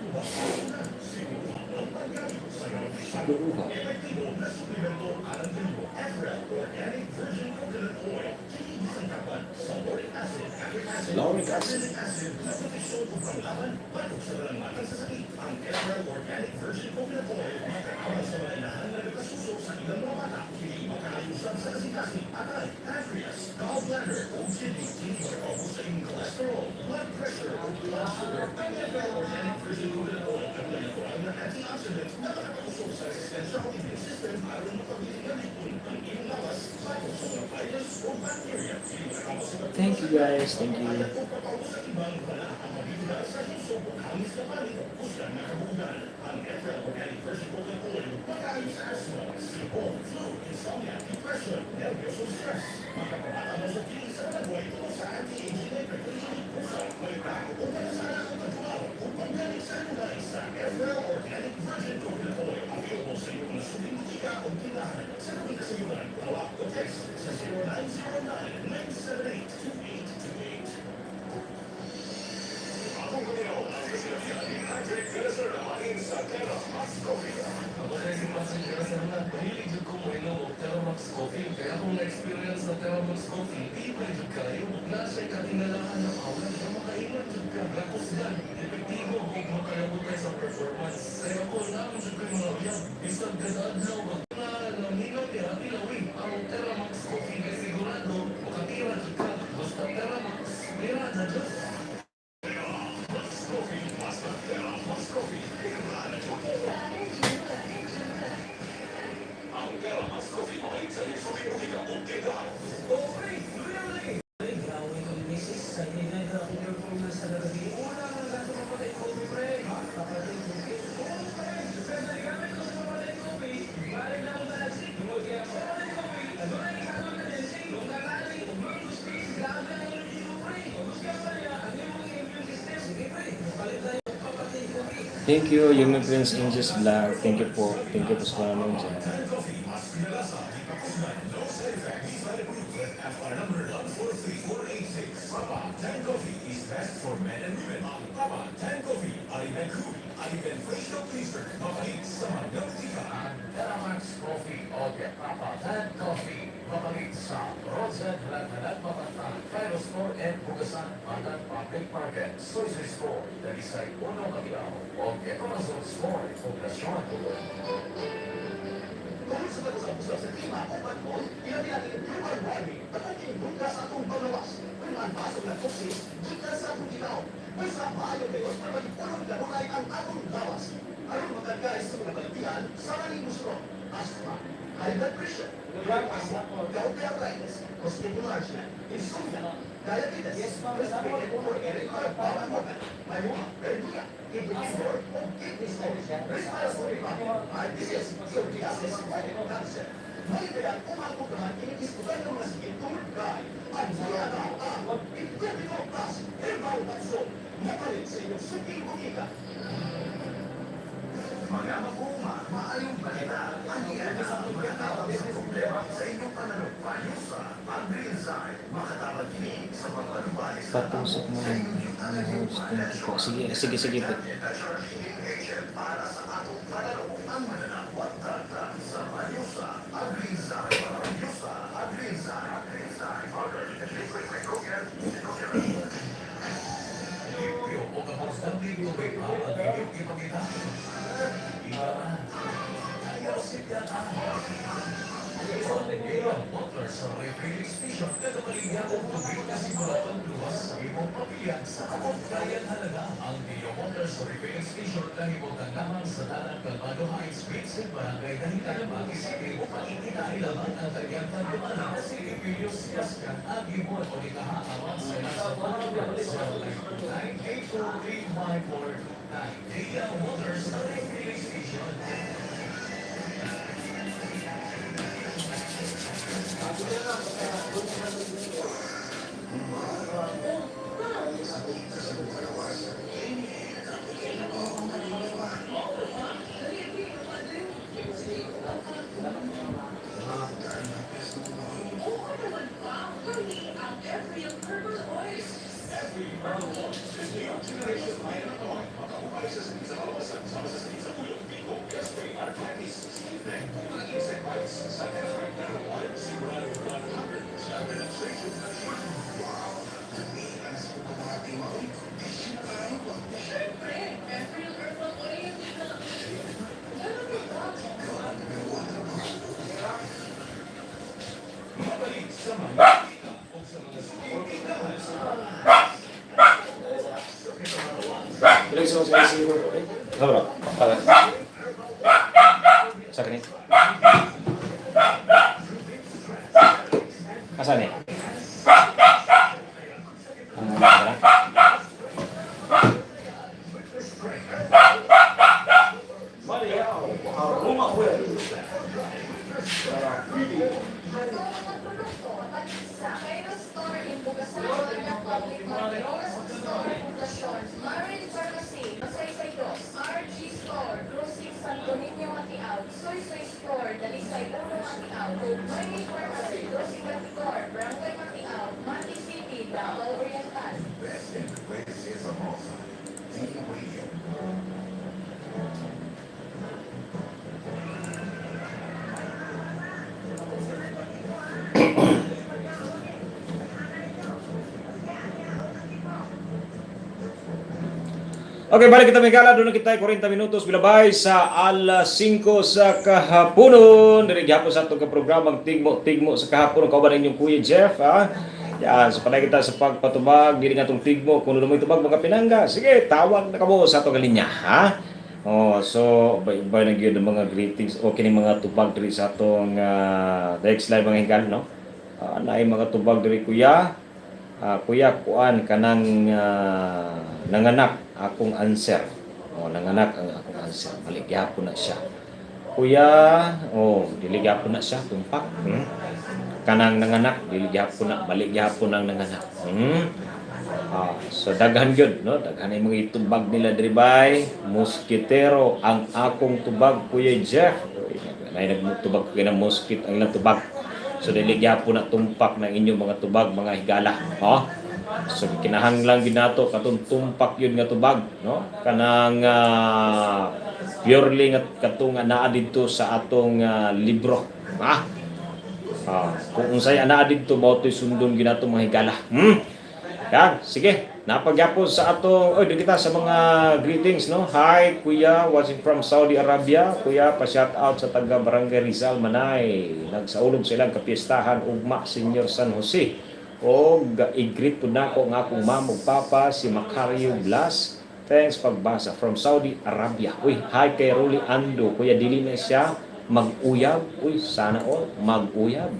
na. Siguro ang paggamit sa iyong Siguro. Epektibo na suplemento alang kanimo. Efrel Organic Virgin Coconut Oil. Kini gisangkapan sa lauric acid, capric acid, Lauric acid. succinic acid na proteksyon ug panglaban batok sa balangmatang sa sakit. Ang Efrel Organic Virgin Coconut Oil makaawas sa mga inahan nga nagkasuso sa ilang mga bata. Kini makaayusan sa kasing-kasing, atay, pancreas, gallbladder ug kidney. Kini makaubos sa imong cholesterol, blood pressure ug blood sugar. Ang Efrel Organic Virgin Coconut Oil adunay natural na antioxidant na makakausog sa resistensya o immune system aron mapabiling nga lipon ang imong lawas batok sa mga virus o bacteria. Kini makakawas sa Thank you, guys. Thank you. o papaubos sa ibang bala ang mabibigay sa husog o hangis na panit o kusgan na kabuugan. Ang Efrel Organic Virgin Coconut Oil makaayos sa asthma, sipon, flu, insomnia, depression, nervyos o stress. Makapabata mo sa kini sa kalagway tungod sa anti-aging na epekto niini. Busa, malita, o panasala o pagduaw o panggaling sa anunay sa Efrel Organic Virgin Coconut Oil. Available sa iyong mga suking butika o tindahan. Sa kapit sa yunan, tawag o text sa 0909-978-2828. Ako kanino ang presidente ni Patrick Villaser ahin sa Terra Max Coffee. Ako na si Patrick Villaser. Mahilig jud ko moinom og Terramax Coffee. Kaya akong na-experience sa Terramax Coffee, di pa jud kayo. Naa siya katingalahan na power na makaingon jud ka. Nakusgan, epektibo ug makalabutay sa performance. Kaya ako naman jud ko yung mga uyab. Bisag kada adlaw, mag na naminaw ni Ate Lawi ang Terramax Coffee. Kaya sigurado, makatira jud ka. Basta Terramax, tira na jud. Max Coffee, basta Terra Max Coffee. Tira na jud. Ang Terra Max Coffee mabalik sa iyong suking butika o tindahan. Okay, really? Ay, grabe kong misis. Sa inay na akong performance sa gabi. Una ang gato Papatay Coffee, pre. Ha? Papatay Coffee? Oo, pre. Pero nagamit ko sa Papatay Coffee, balik na akong talagsik. Tungod kaya Papatay Coffee, adunay ikaton na ginseng, longganali, ug mangosteen. Grabe ang energy mo, pre. Pagusgan pa niya ang imong immune system. Sige, pre. Palit tayo Papatay Coffee. Thank you, Yumi Prince Angels Vlog. Thank you po. Thank you po sa panonood dyan. Tan Coffee, mas pinalasa, di pakusgan, no side effect, di side approved with FR number 143486. Papa Tan Coffee is best for men and women. Ang Papa Tan Coffee ay nag Aliben Facial Cleanser, mabalik sa mga butika. Ang Teramax Coffee o Papa Tan Coffee. Mabalik sa Rosen Halag-Halag Mabanta, Cairo Store and Bugasan, Batang Public Market, Soy Soy Store, Dalisay Uno Mabilao, o Ecorazon Store, Poblacion. Tungkol sa pag-usap-usap sa klima o panahon, ilabi natin ang global warming at ang kinibungka sa atong panglawas. Kung ang pasok ng toxins, gikan sa atong ginaw. Busa maayo gayon para maging kanunay ang atong lawas. Aron makagay sa mga balatian sa maning musunod: asthma, high blood pressure, asthma, gouty arthritis, osteoarthritis, insomnia, diabetes, restricted or irregular bowel movement, myoma, hernia, kidney failure, o kidney stone, respiratory problem, heart disease, psoriasis, o cancer. May kaya umangkugahan iniisputan ng mga sikit tungod kay ang Viagra ang Ipipino Plus Herbal Capsule. Mapalit sa inyong suking butika. Mga mag-uuma, maayong balita. Ang iyan ang magkatabang sa problema sa inyong pananong sa Agri-Enzyme. Makatabang kini sa pagpanubali sa Patusok mo sa yung inyong host. Thank you po. Sige, sige, sige po. Para sa atong pananong ang mananakot sa Mayusa Agri-Enzyme. Mayusa Agri-Enzyme. Agri-Enzyme. Limpyo o kaportante tubig pa ang inyong ipakita. Iba Ayaw siya Butler sa refilling station nagapalingya og tubig na siguradong luwas sa imong pamilya sa akong kayang halaga. Ang Dio Motors sa refilling station kahimutang lamang sa Dalan Calvado Heights, Vincent, Barangay Dahitan, Mati City upang ikinai lamang ang kanyang taglumanan na si Emilio Siascan Agimon o itaha awan sa nasa phone number 0929-843-5429. Dia Motors sa refilling station. Oo naman pa, kani ang Every Herbal Oil. Every herbal oil is new generation line of oil. Makaupay sa sakit sa kalawasan, sama sa sakit sa ulo, biko, gastric, arthritis, skin ug mga insect bites. Sa every herbal oil, sigurado 100% relaxation. Siyempre, Every Herbal Oil. Ganun ba? Mabalik sa mga balita o sa mga suking tindahan. Ilang sa mga siguro? Eh, Sobra. Para. Sa kanin. Asan eh? Ah, tara. Ang mga produkto, Paligsa, Cairo Store in Bugasan, Manila Public Market, Oras Store, Poblacion, Marin Pharmacy, Masaysay Dos, RG Store, Crossing Santo Niño, Matiao, Soy Soy Store, Dalisay Uno, Matiao, Marin Pharmacy, Crossing Gaticor, Barangay Matiao, Mati City, Davao Oriental. Best in Quiz is a Mosa. Team Radio. Okay, balik kita Migala. Doon na kita 40 minutos bilabay sa alas 5 sa kahaponon. Diri gihapon sa atong programang Tigmo Tigmo sa kahapon. Kauban inyong Kuya Jeff, ha. Yan, so panay kita sa pagpatubag diri nga atong Tigmo. Kung mo tubag mga pinangga, sige, tawag na kamo sa atong linya, ha. Oh, so ubay-ubay na gyud ang mga greetings o kining mga tubag diri sa atong text live mga higala, no? Naay mga tubag diri, kuya. Kuya, kuan kanang nanganak akong answer. Oh, nanganak ang akong answer. Balik gyapon na siya. Kuya, oh, dili gyapon na siya tumpak. Kanang nanganak, dili gyapon na, balik gyapon ang nanganak. So daghan gyud, no? Daghan ay mga itubag nila diri bay. Mosquitero ang akong tubag, Kuya Jeff. Uy, nay nagtubag kay ng mosquito ang ilang tubag. So dili gyapon na tumpak ng inyong mga tubag, mga higala, oh. So kinahanglan gid nato katong tumpak yun nga tubag, no? Kanang purely nga katong naa didto sa atong libro. Ha? Kung unsay anaa didto, mao to'y sundon ginato, mga higala. Yan, sige. Napagyapon sa atong, oy, kita sa mga greetings, no? Hi, Kuya, watching from Saudi Arabia. Kuya, pa-shout out sa taga Barangay Rizal, Manay. Nagsaulog sa ilang kapiestahan ugma, Senior San Jose. O i-greet po nako nga akong mom ug papa, si Macario Blas. Thanks pagbasa from Saudi Arabia. Uy, hi kay Rolly Ando. Kuya, dili na siya mag-uyab. Uy, sana all mag-uyab.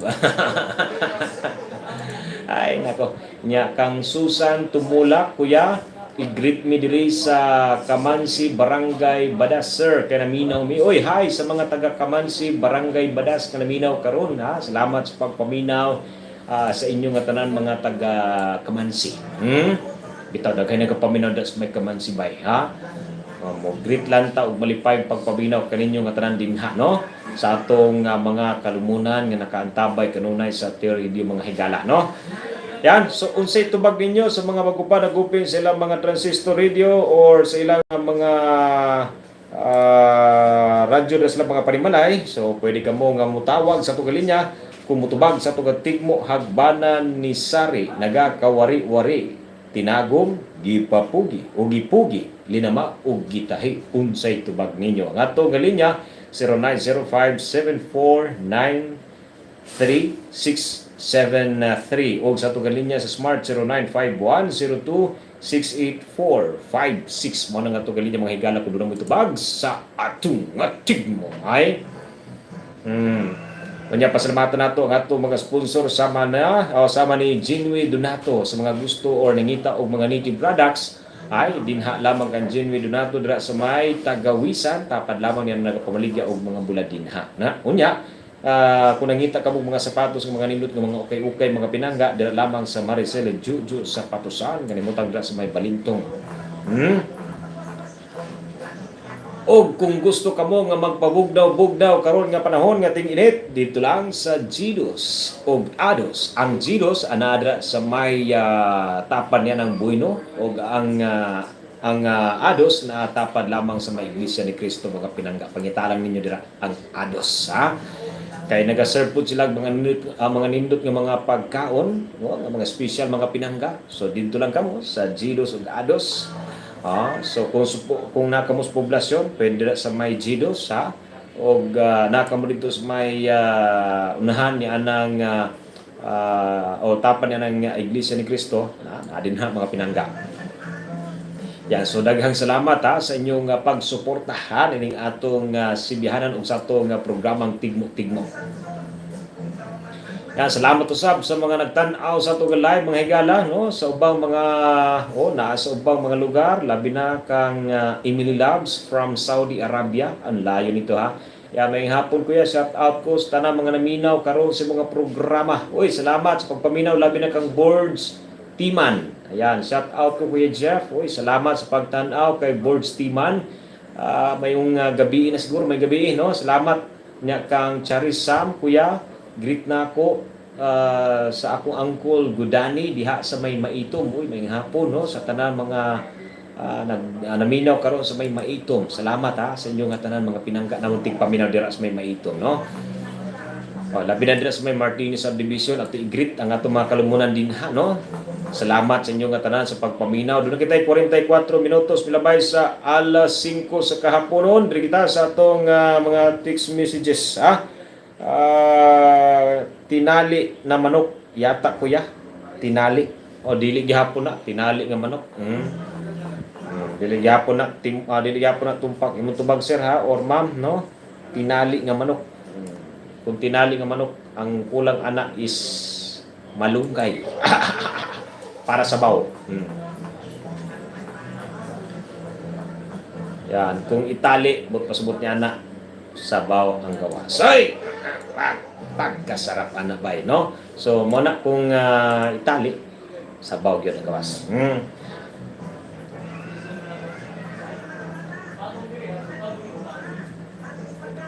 Ay, nako. Nya kang Susan Tumulak, Kuya, i-greet me diri sa Kamansi, Barangay Badas, sir. Kay naminaw mi. Oy, hi sa mga taga Kamansi, Barangay Badas, nga naminaw karon ha. Salamat sa pagpaminaw sa inyong nga tanan mga taga Kamansi. Bitaw daghay nagapaminaw das may Kamansi bay, ha? Mo greet lang ta og malipay pagpaminaw kaninyo nga tanan dinha, no, sa atong mga kalumunan nga nakaantabay kanunay sa T Radio, mga higala, no? Yan, so unsay tubag ninyo sa mga bago pa nagupin sa ilang mga transistor radio or sa ilang mga radyo na sila mga panimalay? So pwede ka mo nga mutawag sa atong linya kung mutubag sa atong tigmo. Hagbanan ni Sari nagakawari-wari, tinagom, gipapugi o gipugi, linama o gitahi. Unsay tubag ninyo? Ang atong linya, 0905 749 3673, o sa atong linya sa Smart, 0951 02 68456. Mo na nga atong linya, mga higala, kung doon mo tubag sa atong nga tigmo ay. Unya, pasalamatan nato ang atong mga sponsor sama na o sama ni Jinwe Donato. Sa mga gusto or nangita og mga native products ay dinha lamang kang Jinwe Donato dira sa may Tagawisan, tapad lamang niya nagapamaligya og mga bulad dinha na. Unya, kung nangita ka mo mga sapatos nga mga nindot nga mga ukay-ukay, mga pinangga, dira lamang sa Maricel Juju Sapatosan, kanimutang dira sa may Balintong. Og kung gusto kamo nga magpabugnaw-bugnaw karon nga panahon nga ting-init, dito lang sa Gidos og Ados. Ang Gidos anadra sa may tapan niya ng Buino og ang Ados na tapad lamang sa may Iglesia ni Cristo, mga pinangga. Pangitalang ninyo dira ang Ados, ha. Kay naga-serve po sila mga nindot nga mga pagkaon, no, nga mga special, mga pinangga. So dito lang kamo sa Gidos ug Ados. So kung nakamo sa poblasyon, pwede ra sa may Gidos, ha. Og nakamo dito sa may unahan ni anang o tapan ni anang Iglesia ni Cristo, na din ha mga pinangga. Yan, so daghang salamat ha sa inyong pagsuporta ha nining atong sibihanan ug sa atong programang Tigmo-Tigmo. Yan, salamat usab sa mga nagtan-aw sa atong live, mga higala, no, sa ubang mga oh naa sa ubang mga lugar, labi na kang Emily Loves from Saudi Arabia. Ang layo nito, ha. Ya, may hapon, kuya, shout out ko sa tanang mga naminaw karon sa mga programa. Uy, salamat sa pagpaminaw, labi na kang Boards Timan. Ayan, shout out ko, Kuya Jeff. Uy, salamat sa pagtan-aw kay Boards Timan. Mayong gabi na siguro, may gabi, no? Salamat nya kang Charis Sam, kuya. Greet na ako sa akong uncle Gudani diha sa may Maitom. Uy, may hapon, no, sa tanan mga nag naminaw karon sa may Maitom. Salamat ha sa inyong nga tanan mga pinangga namong tigpaminaw dira sa may Maitom, no? Oh, labi na dira sa may Martinez Subdivision at i-greet ang atong mga kalumunan dinha, no? Salamat sa inyong nga tanan sa pagpaminaw. Doon na kita 44 minutos milabay sa alas 5 sa kahaponon. Diri kita sa atong mga text messages, ha. Tinali na manok yata, kuya. Tinali. O dili gihapon na tinali nga manok. Dili gihapon na dili gihapon na tumpak. Imong tubag, sir, ha, or ma'am, no? Tinali nga manok. Kung tinali nga manok, ang kulang ana is malunggay para sabaw. Yan, kung itali, but pasubot niya na sabaw ang gawas. Ay! Pagkasarap ana bay, no? So, mo na kung itali, sabaw gyud ang gawas.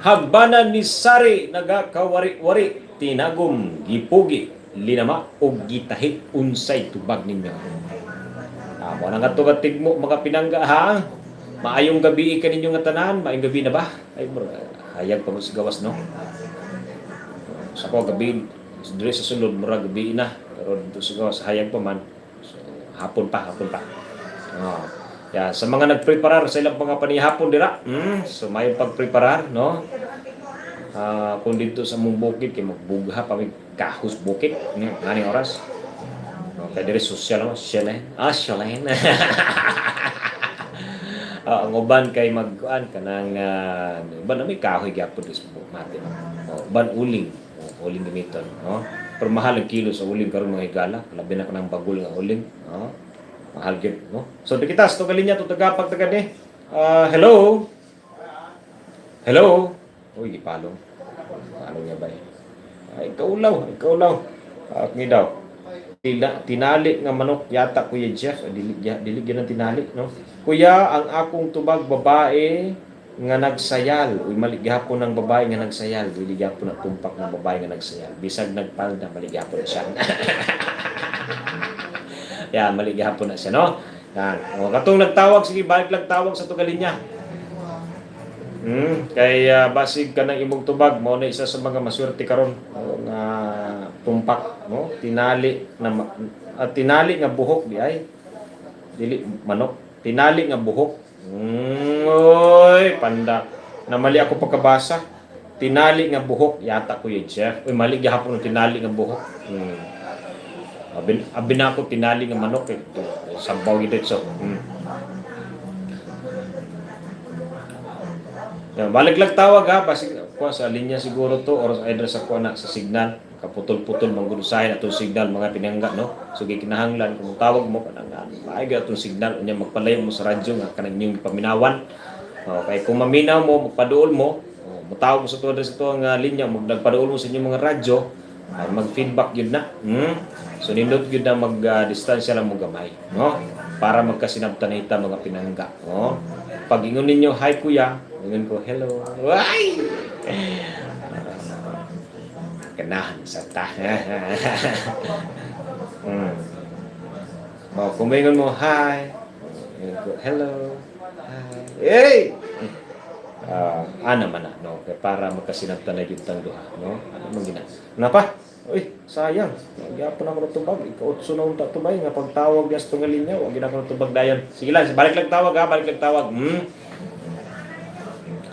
Hagbanan ni Sari nagakawari-wari, tinagom, gipugi, linama o gitahi. Unsay tubag ninyo? Mo na nga to nga tigmo, mga pinangga, ha. Maayong gabi kaninyo nga tanan, maayong gabi na ba? Ay, murag hayag pa mo sa gawas, no? Sa ko gabi diri sa sulod murag gabi na, pero dito sa gawas hayag pa man. So hapon pa, hapon pa. Oh. Ya, sa mga nagpreparar sa ilang mga panihapon dira, so may pagpreparar, no? Ah, kung dito sa mong bukid kay magbugha pa mig kahus bukid nganing oras. Okay, diri social mo, social. Ah, social. Ah, ang uban kay magkuan kanang uban na may kahoy gyapon dis mate. Oh, uban uling. Oh, uling gamiton, no? Pero mahal ang kilo sa uling karon, mga higala, labi na kanang bagol nga uling, no? Mahal gyud, no? So di kita sa linya to tagapag taga ni. Ah, hello. Hello. Uy, gipalong. Palong niya ba eh? Ay, kaulaw, ay kaulaw. Ah, ngi daw. Tinali nga manok yata, Kuya Jeff. Ah, dili dili gyud ang tinali, no? Kuya, ang akong tubag, babae nga nagsayal. Uy, mali gihapon ng babae nga nagsayal. Dili gihapon na tumpak ng babae nga nagsayal. Bisag nagpalda, mali gihapon na siya. Yan, mali gihapon na siya, no? Yan. O, katong nagtawag, sige, balik lang tawag sa tugalinya. Kay basig ka ng imong tubag, mao na isa sa mga maswerte karon nga tumpak, no? Tinali na tinali nga buhok di ay. Dili manok, tinali nga buhok. Oy, panda. Namali ako pagkabasa. Tinali nga buhok yata, Kuya Jeff. Uy, mali gihapon ang tinali nga buhok. Abi, abi na ako tinali nga manok eh. Sabaw gid so. Yan, balik lang tawag ha, basig kuha sa linya siguro to or either sa kuha na sa signal, kaputol-putol manggulusahin atong signal, mga pinangga, no. So gikinahanglan kung tawag mo kanang maayo atong signal, unya magpalayo mo sa radyo nga kanang inyong paminawan. Okay, kung maminaw mo, magpaduol mo, oh, mutawag mo sa tuwa sa tuwa nga linya, magpaduol mo sa inyong mga radyo, ay mag-feedback yun na. So nindot yun na mag-distansya lang mo gamay, no? Para magkasinabtan ita, mga pinangga, no? Pag ingon ninyo, "Hi kuya," ingon ko, "Hello." Ay! Ganahan sa ta. Oh, kung maingon mo, "Hi," ingon ko, "Hello." Hi. Hey! Ah, ana man na, no? Kaya para magkasinabtan na yung tang duha, no? Ano man gina? Napa? Uy, sayang. Gyapon ako ng tubag. Ika-utso na unta tubay nga pagtawag niya sa tungalin niya, wag gina ako ng tubag dayon. Sige lang, balik lang tawag ha, balik lang tawag.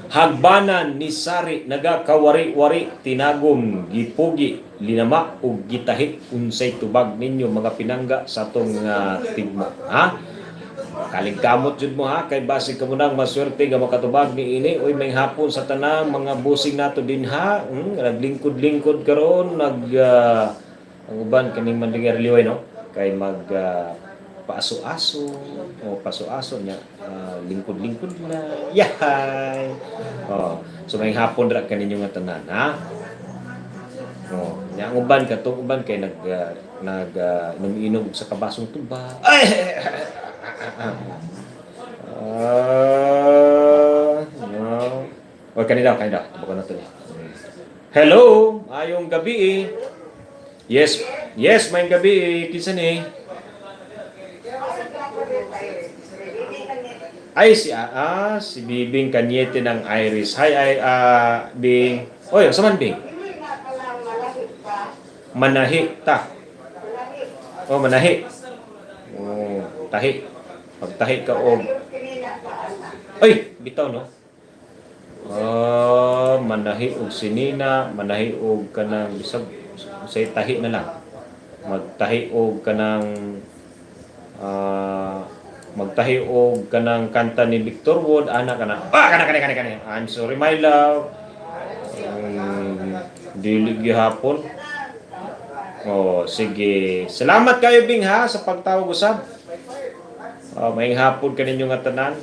Hagbanan ni Sari nagakawari-wari tinagom gipugi linama ug gitahi. Unsay tubag ninyo, mga pinangga, sa atong tigmo, ha? Kaligkamot jud mo ha, kay basig kamo nang maswerte nga makatubag ni ini. Uy, may hapon sa tanang mga busing nato dinha. Naglingkod-lingkod karon, nag ang uban kaning manlingar liway, no, kay mag paaso-aso o paso-aso niya, lingkod-lingkod na yahay. Oh, so may hapon ra kaninyo nga tanan ha. Oh, nya ang uban, katong uban kay nag nag inom-inom sa kabasong tuba. Ay! Ah, no. O, kanila, kanila. Tubagan na to niya. Hello, ayong gabi eh. Yes, maayong gabi eh. Kinsa ni? Ay, si Bibing Kanyete ng Iris. Hi, ay, Bing. Oy, asa man, Bing? Manahi ta. Oh, manahi. Oh, tahi. Pagtahi ka og. Ay, bitaw no. Ah, manahi og sinina, manahi og kanang bisag say tahi na lang. Magtahi og kanang magtahi og kanang kanta ni Victor Wood, ana kana. Ah, kana kana kana kana. I'm sorry, my love. Dili gihapon. Oh, sige. Salamat kayo, Bing, ha, sa pagtawag usab. Maayong hapon kaninyo nga tanan.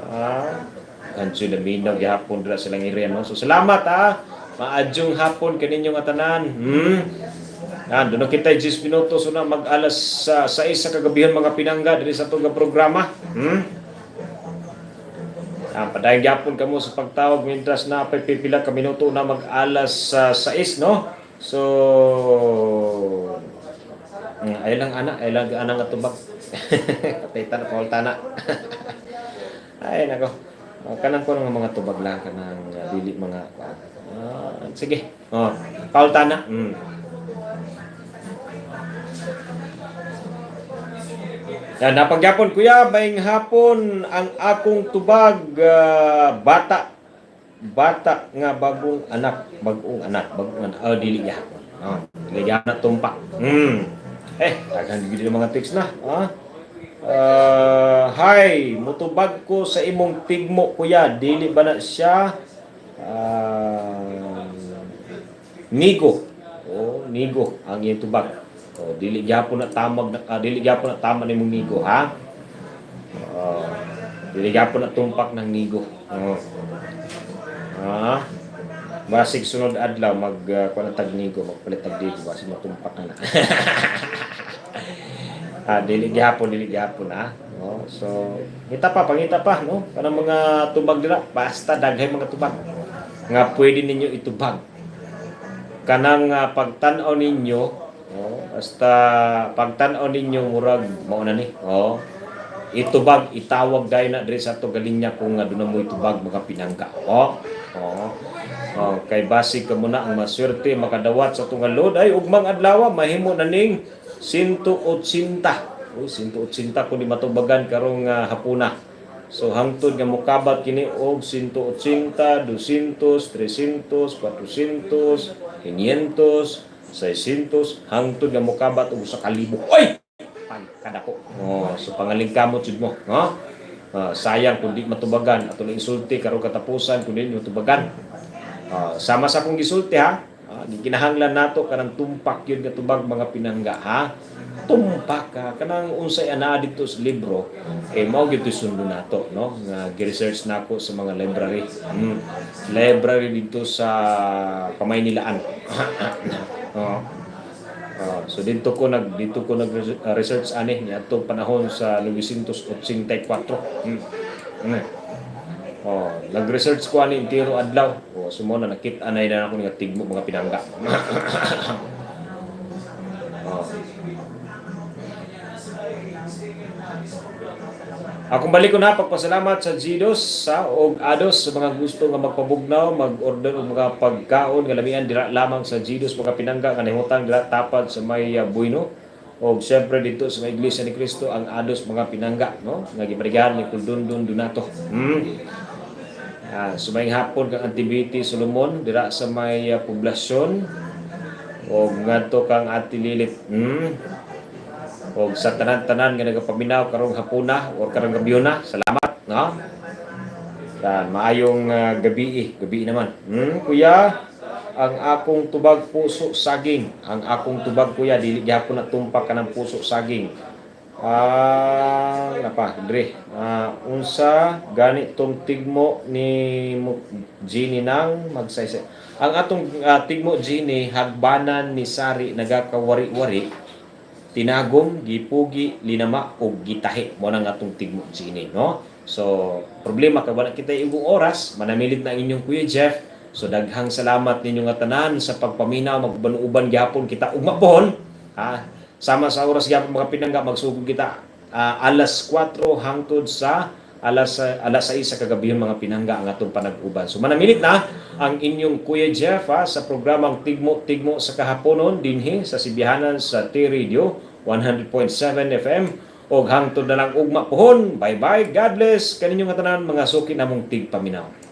Ah, kanso na minaw gihapon dira silang area, no. So salamat ha. Maadyong hapon kaninyo nga tanan. Yan, doon na kita 10 minuto so na mag alas sa 6 sa kagabihan, mga pinangga, diri sa atong programa. Yan, padayon gyapon kamo sa pagtawag mientras na pay pipila ka minuto na mag alas sa 6, no? So, ay lang ana, ay lang ana nga tubag. Patay ta na, paulta na. Ay nako. Oh, kanang ko nga mga tubag lang, kanang dili mga sige. Oh, paulta na. Yan, napagyapon kuya, maayong hapon, ang akong tubag bata bata nga bagong anak, bagong anak, bagong anak. Oh, dili gyapon. Oh, dili gyapon na tumpak. Eh, daghan gid mga text na. Ah. Hi, mutubag ko sa imong tigmo kuya, dili ba na siya nigo? Oh, nigo ang iyong tubag. Oh, dili gyapon na tamag na dili gyapon na tama nimong nigo ha. Oh, dili gyapon na tumpak ng nigo. Oh. Ah. Basig sunod adlaw mag kuan tag nigo, magpalit tag nigo, basig matumpak na na. Ah, dili gihapon ah. No? So, ngita pa, pangita pa, no? Kanang mga tubag dira, basta daghay mga tubag nga pwede ninyo itubag. Kanang pagtan-aw ninyo, no? Basta pagtan-aw ninyo murag mao na ni. Oh. Itubag, itawag dayon na diri sa ato galinya kung nga aduna mo itubag mga pinangga. Oh. Oh. Oh, kay basig ka muna ang maswerte makadawat sa atong load ay ugmang adlaw mahimo na ning 180. Uy, 180 kung di matubagan karong hapuna. So hangtod nga mokabat kini og 180, 200, 300, 400, 500, 600, hangtod nga mokabat og usa ka libo. Oy! Pan kadako. Oh, so pangalingkamot jud mo, no? Sayang kung di matubagan, ato lang insulti karong katapusan kung di matubagan. Sama sa akong gisulti ha. Gikinahanglan nato kanang tumpak yun nga tubag mga pinangga ha. Tumpak ka kanang unsay anaa dito sa libro eh mao gyud sundo nato, no, nga gi-research nako sa mga library. Library dito sa Kamaynilaan. Oh. So dito ko nag research ani niadtong panahon sa 984. Oh, nag-research ko ani entero adlaw. Oh, so mo na nakita na na ako nga tigmo mga pinangga. Oh. Akong balik ko na pagpasalamat sa Gidos sa og Ados sa mga gusto nga magpabugnaw, mag-order og mga pagkaon nga lamian dira lamang sa Gidos mga pinangga nga nahimutang dira tapad sa may Buino. Og siyempre dito sa may Iglesia ni Cristo ang Ados mga pinangga, no, nga giparigahan ni Kuldundun Donato. So may hapon kang Activity Solomon dira sa may poblasyon og ngadto kang Ate Lilith. Og sa tanan-tanan nga nagapaminaw karong hapuna or karong gabiyona, salamat, no? Yan, maayong gabi, gabi naman. Kuya, ang akong tubag puso saging. Ang akong tubag kuya, dili gihapon na tumpak ka ng puso saging. Ah, napa, dre. Unsa gani tong tigmo ni Jeannie nang magsaysay. Ang atong tigmo Jeannie, hagbanan ni Sari nagakawari-wari, tinagom, gipugi, linama ug gitahi. Mo nang atong tigmo Jeannie, no? So, problema kay wala kita igong oras, manamilit na ang inyong Kuya Jeff. So daghang salamat ninyo nga tanan sa pagpaminaw, magbanuuban gihapon kita ugma pohon. Ha? Sama sa oras gihapon mga pinangga, magsugod kita alas 4 hangtod sa alas 6 sa kagabihan mga pinangga ang atong panag-uban. So manamilit na ang inyong Kuya Jeff ha, sa programang Tigmo Tigmo sa kahaponon dinhi sa Sibihanan sa T-Radio 100.7 FM og hangtod na lang ugma pohon. Bye bye. God bless kaninyo nga tanan mga suki namong tigpaminaw.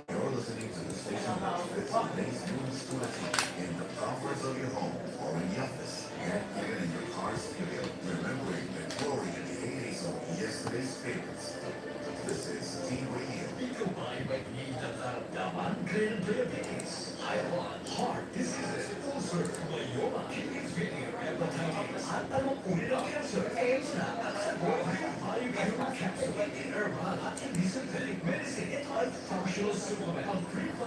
You're listening to the station that fits today's news to a T in the comforts of your home or in the office and even in your car stereo, remembering the glory and the heydays of yesterday's favorites. This is T Radio. Ikaw ba ay may iniindang karamdaman gaya ng diabetes, high blood, heart diseases, ulcer, myoma, kidney failure, hepatitis, at anong uri ng cancer? AIDS na ang sagot. Biocure Capsule, herbal at hindi synthetic medicine. Ito Functional supplement. Ang Prebio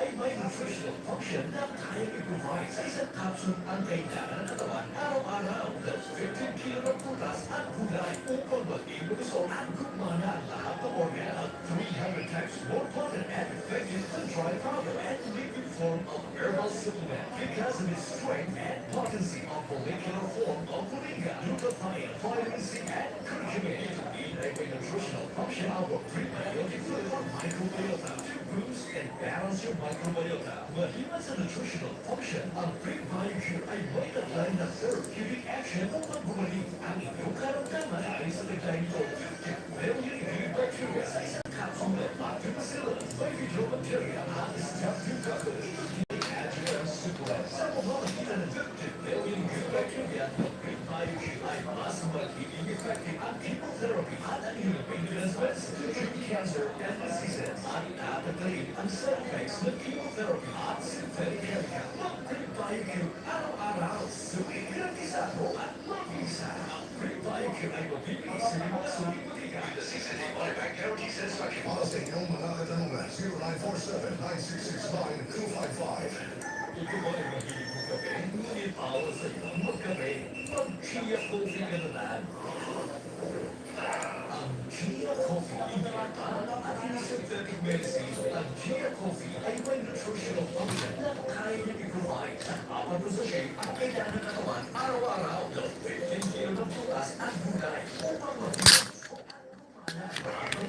ay may nutritional function na kayang i-provide sa isang capsule ang kailangan ng katawan araw-araw. The 15 kilo ng prutas at gulay upang maging malusog at gumana ang lahat ng organ, at 300 times more potent and effective than dry powder and liquid form of herbal supplement because of its strength and potency of molecular form of moringa, glutathione, vitamin C, and curcumin. Ito ay may nutritional function, our prebiotic food for microbiota to boost and balance your microbiota. Maliban sa nutritional function, ang Prebio ay may taglay na therapeutic action upang gumaling ang inyong karamdaman dahil sa taglay nito 50 million good bacteria sa isang capsule ng Lactobacillus, Bifidobacteria at Streptococcus. Ito adjuvant supplement. Sa pamamagitan ng 50 billion good bacteria ng Prebio ay mas magiging effective ang chemotherapy at ang inyong maintenance medicine to treat cancer and diseases at tatanggalin ang side effects ng chemotherapy at synthetic chemical. Mag-Prebio araw-araw. Sulit, garantisado at mabisa. Ang Prebio ay mabibili sa inyong mga sulit botika. The 60-day money-back guarantee satisfaction. Para sa inyong mga katanungan, 0947-9669-255. Ikaw ba ay mahilig magkape? Ngunit bawal sa iyo ang magkape. Mag-Chia Coffee ka na lang. Ang Chia Coffee, hindi herbal at hindi synthetic medicine. Ang Chia Coffee ay may nutritional function na kaya niyang i-provide sa 4 na sachet ang kailangan ng katawan araw-araw. The